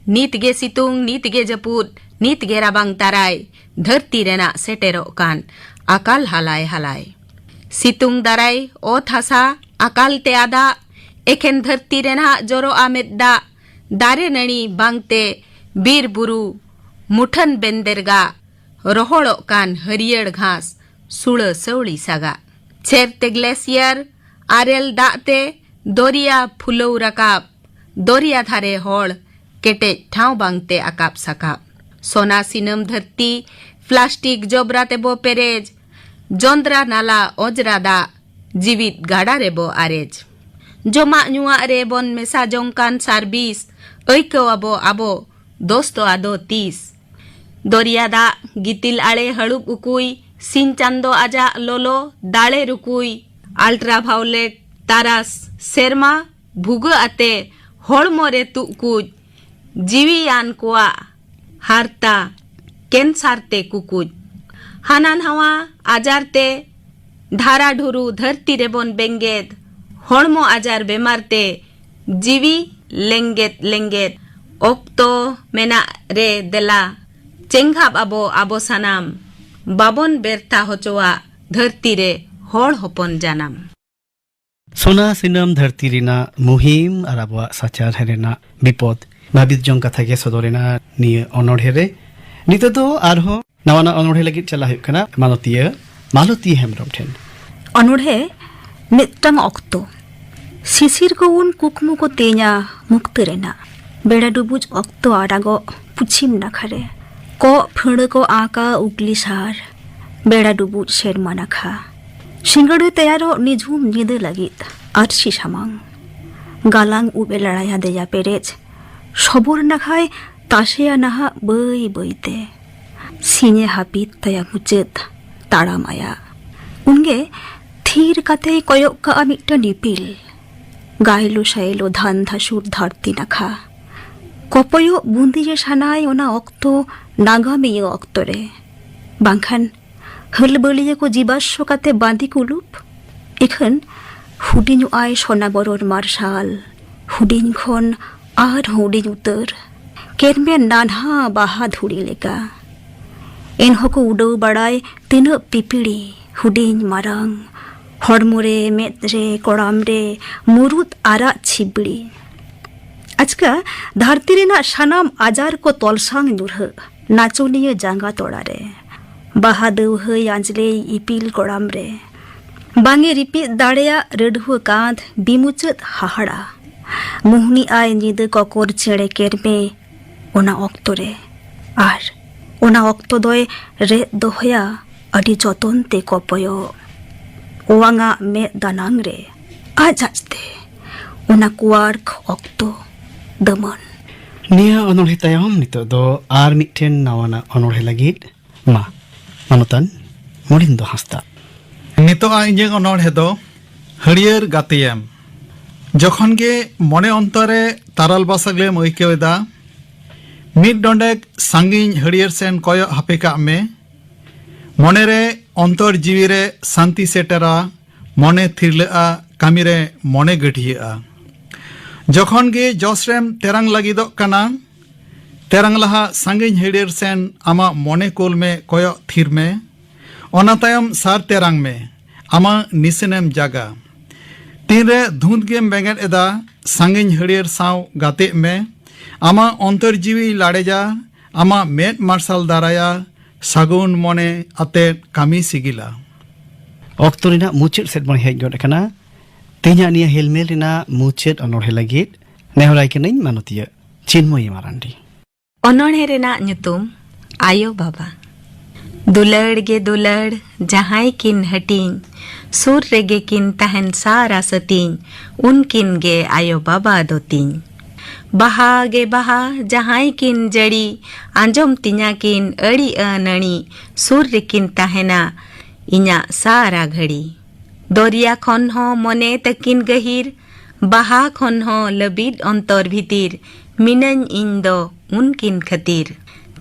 ᱱᱤᱛ ᱜᱮ ᱥᱤᱛᱩᱝ, ᱱᱤᱛ ᱜᱮ ᱡᱟᱹᱯᱩᱫ, ᱱᱤᱛ ᱜᱮ ᱨᱟᱵᱟᱝ ᱛᱟᱨᱟᱭ, ᱫᱷᱟᱹᱨᱛᱤ ᱨᱮᱱᱟᱜ ᱥᱮᱴᱮᱨᱚᱜ ᱠᱟᱱ ᱟᱠᱟᱞ ᱦᱟᱞᱟᱭ ᱦᱟᱞᱟᱭ᱾ ᱥᱤᱛᱩᱝ ᱫᱟᱨᱟᱭ ᱚᱛ ᱦᱟᱥᱟ ᱟᱠᱟᱞ ᱛᱮ ᱟᱫᱟᱜ, ᱮᱠᱷᱮᱱ ᱫᱷᱟᱹᱨᱛᱤ ᱨᱮᱱᱟᱜ ᱡᱚᱨᱚᱜᱼᱟ ᱢᱮᱫ ᱫᱟᱜ᱾ ᱫᱟᱨᱮ ᱱᱟᱹᱲᱤ ᱵᱟᱝᱛᱮ ᱵᱤᱨ ᱵᱩᱨᱩ ᱢᱩᱴᱷᱟᱹᱱ ᱵᱮᱱᱫᱮᱨᱜᱟ, ᱨᱚᱦᱚᱲᱚᱜ ᱠᱟᱱ ᱦᱟᱹᱨᱭᱟᱹᱲ ᱜᱷᱟᱥ ᱥᱩᱲᱟᱹ ᱥᱟᱹᱣᱲᱤ ᱥᱟᱜᱟᱜ᱾ ᱪᱷᱮᱨ ᱛᱮ ᱜᱞᱮᱥᱤᱭᱟᱨ ᱟᱨᱮᱞ ᱫᱟᱜ ᱛᱮ ᱫᱚᱨᱭᱟ ᱯᱷᱩᱞᱟᱹᱣ ᱨᱟᱠᱟᱵ, ᱫᱚᱨᱭᱟ ᱫᱷᱟᱨᱮ ᱦᱚᱲ ᱠᱮᱴᱮᱡ ᱴᱷᱟᱶ ᱵᱟᱝᱛᱮ ᱟᱠᱟᱵ ᱥᱟᱠᱟᱵ᱾ ᱥᱚᱱᱟ ᱥᱤᱱᱟᱹᱢ ᱫᱷᱟᱹᱨᱛᱤ ᱯᱞᱟᱥᱴᱤᱠ ᱡᱚᱵᱽᱨᱟ ᱛᱮᱵᱚ ᱯᱮᱨᱮᱡ, ᱡᱚᱸᱫᱽᱨᱟ ᱱᱟᱞᱟ ᱚᱡᱽᱨᱟ ᱫᱟᱜ ᱡᱤᱣᱤᱫ ᱜᱟᱰᱟ ᱨᱮᱵᱚ ᱟᱨᱮᱡ᱾ ᱡᱚᱢᱟᱜ ᱧᱩᱣᱟᱜ ᱨᱮ ᱵᱚᱱ ᱢᱮᱥᱟ ᱡᱚᱝ ᱠᱟᱱ ᱥᱟᱨᱵᱤᱥ, ᱟᱹᱭᱠᱟᱹᱣ ᱟᱵᱚ ᱟᱵᱚ ᱫᱳᱥ ᱫᱚ ᱟᱫᱚ ᱛᱤᱥ? ᱫᱚᱨᱭᱟ ᱫᱟᱜ ᱜᱤᱛᱤᱞ ᱟᱲᱮ ᱦᱟᱹᱲᱩᱵ ᱩᱠᱩᱭ, ᱥᱤᱧ ᱪᱟᱸᱫᱚ ᱟᱡᱟᱜ ᱞᱚᱞᱚ ᱫᱟᱲᱮ ᱨᱩᱠᱩᱭ, ᱟᱞᱴᱨᱟᱵᱷᱟᱭᱳᱞᱮᱴ ᱛᱟᱨᱟᱥ ᱥᱮᱨᱢᱟ ᱵᱷᱩᱜᱟᱹᱜ ᱟᱛᱮ ᱦᱚᱲᱢᱚ ᱨᱮ ᱛᱩᱜ ᱠᱩᱡ, ᱡᱤᱣᱤᱭᱟᱱ ᱠᱚᱣᱟᱜ ᱦᱟᱨᱛᱟ ᱠᱮᱱᱥᱟᱨ ᱛᱮ ᱠᱩᱠᱩᱡ᱾ ᱦᱟᱱᱟ ᱱᱟᱣᱟ ᱟᱡᱟᱨ ᱛᱮ ᱫᱷᱟᱨᱟ ᱰᱷᱩᱨᱩ ᱫᱷᱟᱹᱨᱛᱤ ᱨᱮᱵᱚᱱ ᱵᱮᱸᱜᱮᱫ, ᱦᱚᱲᱢᱚ ᱟᱡᱟᱨ ᱵᱮᱢᱟᱨ ᱛᱮ ᱡᱤᱣᱤ ᱞᱮᱸᱜᱮᱫ ᱞᱮᱸᱜᱮᱫ᱾ ᱚᱠᱛᱚ ᱢᱮᱱᱟᱜ ᱨᱮ ᱫᱮᱞᱟ, ᱪᱮᱸᱜᱷᱟᱵ ᱟᱵᱚ ᱟᱵᱚ ᱥᱟᱱᱟᱢ, ᱵᱟᱵᱚᱱ ᱵᱮᱨᱛᱷᱟ ᱦᱚᱪᱚᱣᱟᱜ ᱫᱷᱟᱹᱨᱛᱤ ᱨᱮ ᱦᱚᱲ ᱦᱚᱯᱚᱱ ᱡᱟᱱᱟᱢ᱾ ᱥᱚᱱᱟ ᱥᱤᱱᱟᱢ ᱫᱷᱟᱹᱨᱛᱤ ᱨᱮᱱᱟᱜ ᱢᱩᱦᱤᱢ ᱟᱨ ᱟᱵᱚᱣᱟᱜ ᱥᱟᱪᱟᱨᱦᱮ ᱨᱮᱱᱟᱜ ᱵᱤᱯᱚᱫ ᱵᱷᱟᱹᱵᱤᱛ ᱡᱚᱝ ᱠᱟᱛᱷᱟ ᱜᱮ ᱥᱚᱫᱚᱨ ᱮᱱᱟ ᱱᱤᱭᱟᱹ ᱚᱱᱚᱬᱦᱮ ᱨᱮ᱾ ᱱᱤᱛᱚᱜ ᱫᱚ ᱟᱨᱦᱚᱸ ᱱᱟᱣᱟᱱᱟᱜ ᱚᱱᱚᱬᱦᱮ ᱞᱟᱹᱜᱤᱫ ᱪᱟᱞᱟᱜ ᱦᱩᱭᱩᱜ ᱠᱟᱱᱟ ᱢᱟᱱᱚᱛᱤᱭᱟᱹ ᱢᱟᱞᱚᱛᱤ ᱦᱮᱢᱵᱨᱚᱢ ᱴᱷᱮᱱ᱾ ᱚᱱᱚᱬᱦᱮ ᱢᱤᱫᱴᱟᱝ ᱚᱠᱛᱚ᱾ ᱥᱤᱥᱤᱨ ᱠᱚ ᱩᱱ ᱠᱩᱠᱢᱩ ᱠᱚ ᱛᱮᱧᱟ ᱢᱩᱠᱛᱟᱹ ᱨᱮᱱᱟᱜ᱾ ᱵᱮᱲᱟ ᱰᱩᱵᱩᱡ ᱚᱠᱛᱚ ᱟᱨᱟᱜᱚᱜ ᱯᱩᱪᱷᱤᱢ ᱱᱟᱠᱷᱟ ᱨᱮ᱾ ᱠᱚᱜ ᱯᱷᱟᱹᱲᱟᱹ ᱠᱚ ᱟᱸᱠᱟ ᱩᱜᱽᱞᱤ ᱥᱟᱨ᱾ ᱵᱮᱲᱟ ᱰᱩᱵᱩᱡ ᱥᱮᱨᱢᱟ ᱱᱟᱠᱷᱟ᱾ ᱥᱤᱸᱜᱟᱹᱲ ᱛᱮᱭᱟᱨᱚᱜ ᱱᱤᱡᱷᱩᱢ ᱧᱤᱫᱟᱹ ᱞᱟᱹᱜᱤᱫ ᱟᱹᱨᱥᱤ ᱥᱟᱢᱟᱝ᱾ ᱜᱟᱞᱟᱝ ᱩᱵ ᱮ ᱞᱟᱲᱟᱭᱟ ᱫᱮᱭᱟ ᱯᱮᱨᱮᱡ᱾ ᱥᱚᱵᱚᱨ ᱱᱟᱠᱷᱟᱭ ᱛᱟᱥᱮᱭᱟ ᱱᱟᱦᱟᱜ ᱵᱟᱹᱭ ᱵᱟᱹᱭ ᱛᱮ᱾ ᱥᱤᱧᱮ ᱦᱟᱹᱯᱤᱫ ᱛᱟᱭᱟ ᱢᱩᱪᱟᱹᱫ ᱛᱟᱲᱟᱢ ᱟᱭᱟᱜ᱾ ᱩᱱᱜᱮ ᱛᱷᱤᱨ ᱠᱟᱛᱮᱭ ᱠᱚᱭᱚᱜ ᱠᱟᱜᱼᱟ ᱢᱤᱫᱴᱟᱝ ᱤᱯᱤᱞ᱾ ᱜᱟᱭᱞᱳ ᱥᱟᱭᱞᱳ ᱫᱷᱟᱱ ᱫᱷᱟᱥᱩᱨ ᱫᱷᱟᱹᱨᱛᱤ ᱱᱟᱠᱷᱟ᱾ ᱠᱚᱯᱚᱭᱚᱜ ᱵᱩᱸᱫᱤᱭᱮ ᱥᱟᱱᱟᱭ ᱚᱱᱟ ᱚᱠᱛᱚ ᱱᱟᱜᱟᱢᱤᱭᱟᱹ ᱚᱠᱛᱚ ᱨᱮ᱾ ᱵᱟᱝᱠᱷᱟᱱ ᱦᱟᱹᱞᱵᱟᱹᱞᱤᱭᱟᱹ ᱠᱚ ᱡᱤᱵᱟᱥᱥᱚ ᱠᱟᱛᱮ ᱵᱟᱸᱫᱤ ᱠᱩᱞᱩᱯ᱾ ᱤᱠᱷᱟᱹᱱ ᱦᱩᱰᱤᱧᱚᱜ ᱟᱭ ᱥᱚᱱᱟᱵᱚᱨᱚᱱ ᱢᱟᱨᱥᱟᱞ᱾ ᱦᱩᱰᱤᱧ ᱠᱷᱚᱱ ᱟᱨ ᱦᱩᱰᱤᱧ ᱩᱛᱟᱹᱨ᱾ ᱠᱮᱨᱢᱮ ᱱᱟᱱᱦᱟ ᱵᱟᱦᱟ ᱫᱷᱩᱲᱤ ᱞᱮᱠᱟ᱾ ᱮᱱᱦᱚᱸ ᱠᱚ ᱩᱰᱟᱹᱣ ᱵᱟᱲᱟᱭ ᱛᱤᱱᱟᱹᱜ ᱯᱤᱯᱤᱲᱤ, ᱦᱩᱰᱤᱧ ᱢᱟᱨᱟᱝ᱾ ᱦᱚᱲᱢᱚ ᱨᱮ, ᱢᱮᱫ ᱨᱮ, ᱠᱚᱲᱟᱢ ᱨᱮ, ᱢᱩᱨᱩᱫ ᱟᱨᱟᱜ ᱪᱷᱤᱵᱲᱤ᱾ ᱟᱪᱠᱟ ᱫᱷᱟᱹᱨᱛᱤ ᱨᱮᱱᱟᱜ ᱥᱟᱱᱟᱢ ᱟᱡᱟᱨ ᱠᱚ ᱛᱚᱞᱥᱟᱝ ᱧᱩᱨᱦᱟᱹᱜ ᱱᱟᱪᱚᱱᱤᱭᱟᱹ ᱡᱟᱸᱜᱟ ᱛᱚᱲᱟ ᱨᱮ᱾ ᱵᱟᱦᱟ ᱫᱟᱹᱣᱦᱟᱹᱭ ᱟᱸᱡᱽᱞᱮᱭ ᱤᱯᱤᱞ ᱠᱚᱲᱟᱢ ᱨᱮ᱾ ᱵᱟᱝ ᱮ ᱨᱤᱯᱤᱫ ᱫᱟᱲᱮᱭᱟᱜ ᱨᱟᱹᱰᱷᱩᱣᱟᱹ ᱠᱟᱸᱫ ᱵᱤᱢᱩᱪᱟᱹᱫ ᱦᱟᱦᱟᱲᱟ᱾ ᱢᱩᱦᱱᱤ ᱟᱭ ᱧᱤᱫᱟᱹ ᱠᱚᱠᱚᱨ ᱪᱮᱬᱮ ᱠᱮᱨᱢᱮ ᱚᱱᱟ ᱚᱠᱛᱚ ᱨᱮ᱾ ᱟᱨ ᱚᱱᱟ ᱚᱠᱛᱚ ᱫᱚᱭ ᱨᱮᱫ ᱫᱚᱦᱚᱭᱟ ᱟᱹᱰᱤ ᱡᱚᱛᱚᱱ ᱛᱮ ᱠᱚᱯᱚᱭᱚᱜ᱾ ᱚᱣᱟᱝᱟᱜ ᱢᱮᱫ ᱫᱟᱱᱟᱝ ᱨᱮ ᱟᱡ ᱟᱡᱛᱮ ᱚᱱᱟ ᱠᱩᱣᱟᱨᱠ ᱚᱠᱛᱚ ᱫᱟᱹᱢᱟᱹᱱ᱾ ᱱᱤᱭᱟᱹ ᱚᱱᱚᱬᱦᱮ ᱛᱟᱭᱚᱢ ᱱᱤᱛᱚᱜ ᱫᱚ ᱟᱨ ᱢᱤᱫᱴᱮᱱ ᱱᱟᱣᱟᱱᱟᱜ ᱚᱱᱚᱬᱦᱮ ᱞᱟᱹᱜᱤᱫ ᱢᱟ, ᱢᱟᱱᱚᱛᱟᱱ ᱢᱚᱬᱤᱱᱫᱚ ᱦᱟᱸᱥᱫᱟ᱾ ᱱᱤᱛᱚᱜ ᱟᱜ ᱤᱧᱟᱹᱜ ᱚᱱᱚᱬᱦᱮ ᱫᱚ ᱦᱟᱹᱨᱭᱟᱹᱲ ᱜᱟᱛᱮᱭᱮᱢ᱾ ᱡᱚᱠᱷᱚᱱ ᱜᱮ ᱢᱚᱱᱮ ᱚᱱᱛᱚᱨ ᱨᱮ ᱛᱟᱨᱟᱞ ᱵᱟᱥᱟᱜᱞᱮᱢ ᱟᱹᱭᱠᱟᱹᱣ ᱮᱫᱟ, ᱢᱤᱫ ᱰᱚᱸᱰᱮᱠ ᱥᱟᱺᱜᱤᱧ ᱦᱟᱹᱨᱭᱟᱹᱲ ᱥᱮᱱ ᱠᱚᱭᱚᱜ ᱦᱟᱯᱮ ᱠᱟᱜ ᱢᱮ᱾ ᱢᱚᱱᱮᱨᱮ, ᱚᱱᱛᱚᱨ ᱡᱤᱣᱤᱨᱮ ᱥᱟᱱᱛᱤ ᱥᱮᱴᱮᱨᱟ, ᱢᱚᱱᱮ ᱛᱷᱤᱨᱞᱟᱹᱜᱼᱟ, ᱠᱟᱹᱢᱤᱨᱮ ᱢᱚᱱᱮ ᱜᱟᱹᱰᱷᱤᱭᱟᱹᱜᱼᱟ᱾ ᱡᱚᱠᱷᱚᱱ ᱜᱮ ᱡᱚᱥ ᱨᱮᱢ ᱛᱮᱨᱟᱝ ᱞᱟᱹᱜᱤᱫᱚᱜ ᱠᱟᱱᱟ, ᱛᱮᱨᱟᱝ ᱞᱟᱦᱟ ᱥᱟᱺᱜᱤᱧ ᱦᱟᱹᱨᱭᱟᱹᱲ ᱥᱮᱱ ᱟᱢᱟᱜ ᱢᱚᱱᱮ ᱠᱩᱞ ᱢᱮ, ᱠᱚᱭᱚᱜ ᱛᱷᱤᱨ ᱢᱮ᱾ ᱚᱱᱟ ᱛᱟᱭᱚᱢ ᱥᱟᱨ ᱛᱮᱨᱟᱝ ᱢᱮ, ᱟᱢᱟᱜ ᱱᱤᱥᱟᱹᱱᱮᱢ ᱡᱟᱜᱟ᱾ ᱛᱤᱱᱨᱮ ᱫᱷᱩᱸᱫ ᱜᱮᱢ ᱵᱮᱸᱜᱮᱫ ᱮᱫᱟ, ᱥᱟᱺᱜᱤᱧ ᱦᱟᱹᱨᱭᱟᱹᱲ ᱥᱟᱶ ᱜᱟᱛᱮᱜ ᱢᱮ᱾ ᱟᱢᱟᱜ ᱚᱱᱛᱚᱨ ᱡᱤᱣᱤ ᱞᱟᱲᱮᱡᱟ, ᱟᱢᱟᱜ ᱢᱮᱫ ᱢᱟᱨᱥᱟᱞ ᱫᱟᱨᱟᱭᱟ, ᱥᱟᱹᱜᱩᱱ ᱢᱚᱱᱮ ᱟᱛᱮᱫ ᱠᱟᱹᱢᱤ ᱥᱤᱜᱤᱞᱟ᱾ ᱚᱠᱛᱚ ᱨᱮᱱᱟᱜ ᱢᱩᱪᱟᱹᱫ ᱥᱮᱫ ᱵᱚᱱ ᱦᱮᱡ ᱜᱚᱫ ᱟᱠᱟᱱᱟ᱾ ᱛᱮᱦᱮᱧᱟᱜ ᱱᱤᱭᱟᱹ ᱦᱮᱞᱢᱮᱞ ᱨᱮᱱᱟᱜ ᱢᱩᱪᱟᱹᱫ ᱚᱱᱚᱬᱦᱮ ᱞᱟᱹᱜᱤᱫ ᱱᱮᱦᱚᱨᱟᱭ ᱠᱟᱹᱱᱟᱹᱧ ᱢᱟᱱᱚᱛᱤᱭᱟᱹ ᱪᱤᱱᱢᱚᱭᱤ ᱢᱟᱨᱟᱱᱰᱤ᱾ ᱚᱱᱚᱬᱦᱮ ᱨᱮᱱᱟᱜ ᱧᱩᱛᱩᱢ ᱟᱭᱳ ᱵᱟᱵᱟ᱾ ᱫᱩᱞᱟᱹᱲ ᱜᱮ ᱫᱩᱞᱟᱹᱲ ᱡᱟᱦᱟᱸᱭ ᱠᱤᱱ ᱦᱟᱹᱴᱤᱧ, ᱥᱩᱨ ᱨᱮᱜᱮ ᱠᱤᱱ ᱛᱟᱦᱮᱱ ᱥᱟᱨᱟ ᱥᱟᱹᱛᱤᱧ, ᱩᱱᱠᱤᱱ ᱜᱮ ᱟᱭᱳ ᱵᱟᱵᱟ ᱫᱚ ᱛᱤᱧ᱾ ᱵᱟᱦᱟ ᱜᱮ ᱵᱟᱦᱟ ᱡᱟᱦᱟᱸᱭ ᱠᱤᱱ ᱡᱟᱹᱲᱤ, ᱟᱸᱡᱚᱢ ᱛᱤᱧᱟ ᱠᱤᱱ ᱟᱹᱲᱤ ᱟᱹᱱᱟᱹᱲᱤ, ᱥᱩᱨ ᱨᱮᱠᱤᱱ ᱛᱟᱦᱮᱱᱟ ᱤᱧᱟᱜ ᱥᱟᱨᱟ ᱜᱷᱟᱹᱲᱤ᱾ ᱫᱚᱨᱭᱟ ᱠᱷᱚᱱ ᱦᱚᱸ ᱢᱚᱱᱮ ᱛᱟᱹᱠᱤᱱ ᱜᱟᱹᱦᱤᱨ, ᱵᱟᱦᱟ ᱠᱷᱚᱱ ᱦᱚᱸ ᱞᱟᱹᱵᱤᱫ ᱚᱱᱛᱚᱨ ᱵᱷᱤᱛᱤᱨ, ᱢᱤᱱᱟᱹᱧ ᱤᱧ ᱫᱚ ᱩᱱᱠᱤᱱ ᱠᱷᱟᱹᱛᱤᱨ᱾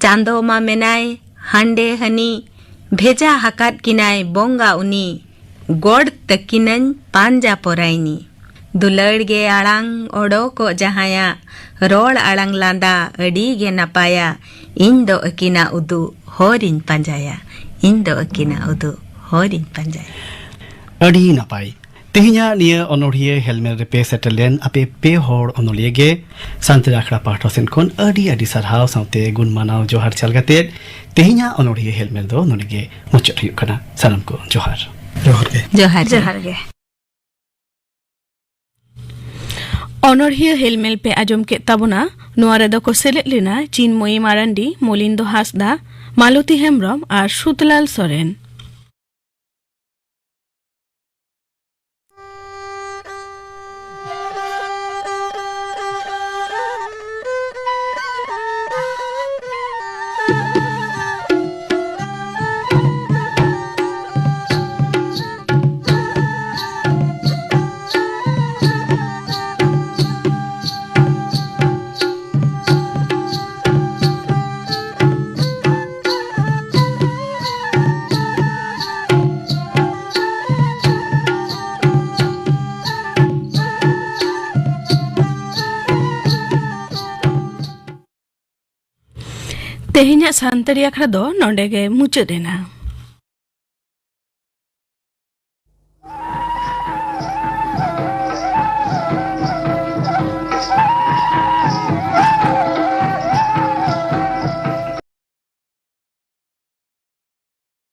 ᱪᱟᱸᱫᱚ ᱢᱟ ᱢᱮᱱᱟᱭ ᱦᱟᱸᱰᱮ ᱦᱟᱹᱱᱤ, ᱵᱷᱮᱡᱟ ᱟᱠᱟᱫ ᱠᱤᱱᱟᱭ ᱵᱚᱸᱜᱟ ᱩᱱᱤ, ᱜᱚᱲ ᱛᱟᱹᱠᱤᱱᱟᱹᱧ ᱯᱟᱸᱡᱟ ᱯᱚᱨᱟᱭᱱᱤ᱾ ᱫᱩᱞᱟᱹᱲ ᱜᱮ ᱟᱲᱟᱝ ᱚᱰᱚᱠᱚᱜ ᱡᱟᱦᱟᱸᱭᱟᱜ, ᱨᱚᱲ ᱟᱲᱟᱝ ᱞᱟᱸᱫᱟ ᱟᱹᱰᱤ ᱜᱮ ᱱᱟᱯᱟᱭᱟ᱾ ᱤᱧ ᱫᱚ ᱟᱹᱠᱤᱱᱟᱜ ᱩᱫᱩᱜ ᱦᱚᱨᱤᱧ ᱯᱟᱸᱡᱟᱭᱟ, ᱤᱧ ᱫᱚ ᱟᱹᱠᱤᱱᱟᱜ ᱩᱫᱩᱜ ᱦᱚᱨᱤᱧ ᱯᱟᱸᱡᱟᱭᱟ᱾ ᱟᱹᱰᱤ ᱱᱟᱯᱟᱭ᱾ ᱛᱮᱦᱮᱧᱟᱜ ᱱᱤᱭᱟᱹ ᱚᱱᱚᱬᱦᱤᱭᱟᱹ ᱦᱮᱞᱢᱮᱞ ᱨᱮᱯᱮ ᱥᱮᱴᱮᱨ ᱞᱮᱱ ᱟᱯᱮ ᱯᱮ ᱦᱚᱲ ᱚᱱᱚᱞᱤᱭᱟᱹ ᱜᱮ ᱥᱟᱱᱛᱟᱲᱤ ᱟᱠᱷᱲᱟ ᱯᱟᱦᱴᱟ ᱥᱮᱱ ᱠᱷᱚᱱ ᱟᱹᱰᱤ ᱟᱹᱰᱤ ᱥᱟᱨᱦᱟᱣ ᱥᱟᱶᱛᱮ ᱜᱩᱱ ᱢᱟᱱᱟᱣ ᱡᱚᱦᱟᱨ ᱪᱟᱞ ᱠᱟᱛᱮ ᱛᱮᱦᱮᱧᱟᱜ ᱚᱱᱚᱬᱦᱤᱭᱟᱹ ᱦᱮᱞᱢᱮᱞ ᱫᱚ ᱱᱚᱰᱮ ᱜᱮ ᱢᱩᱪᱟᱹᱫ ᱦᱩᱭᱩᱜ ᱠᱟᱱᱟ᱾ ᱥᱟᱱᱟᱢ ᱠᱚ ᱡᱚᱦᱟᱨ᱾ ᱡᱚᱦᱟᱨ ᱜᱮ᱾ ᱡᱚᱦᱟᱨ ᱜᱮ᱾ ᱡᱚᱦᱟᱨ ᱜᱮ᱾ ᱚᱱᱚᱬᱦᱤᱭᱟᱹ ᱦᱮᱞᱢᱮᱞ ᱯᱮ ᱟᱸᱡᱚᱢ ᱠᱮᱫ ᱛᱟᱵᱚᱱᱟ᱾ ᱱᱚᱣᱟ ᱨᱮᱫᱚ ᱠᱚ ᱥᱮᱞᱮᱫ ᱞᱮᱱᱟ ᱪᱤᱱᱢᱚᱭᱤ ᱢᱟᱨᱟᱱᱰᱤ, ᱢᱚᱞᱤᱱᱫᱚ ᱦᱟᱸᱥᱫᱟ, ᱢᱟᱞᱚᱛᱤ ᱦᱮᱢᱵᱽᱨᱚᱢ ᱟᱨ ᱥᱩᱫᱷᱞᱟᱞ ᱥᱚᱨᱮᱱ᱾ ᱛᱮᱦᱮᱧᱟᱜ ᱥᱟᱱᱛᱟᱲᱤ ᱟᱠᱷᱲᱟ ᱫᱚ ᱱᱚᱰᱮ ᱜᱮ ᱢᱩᱪᱟᱹᱫ ᱮᱱᱟ᱾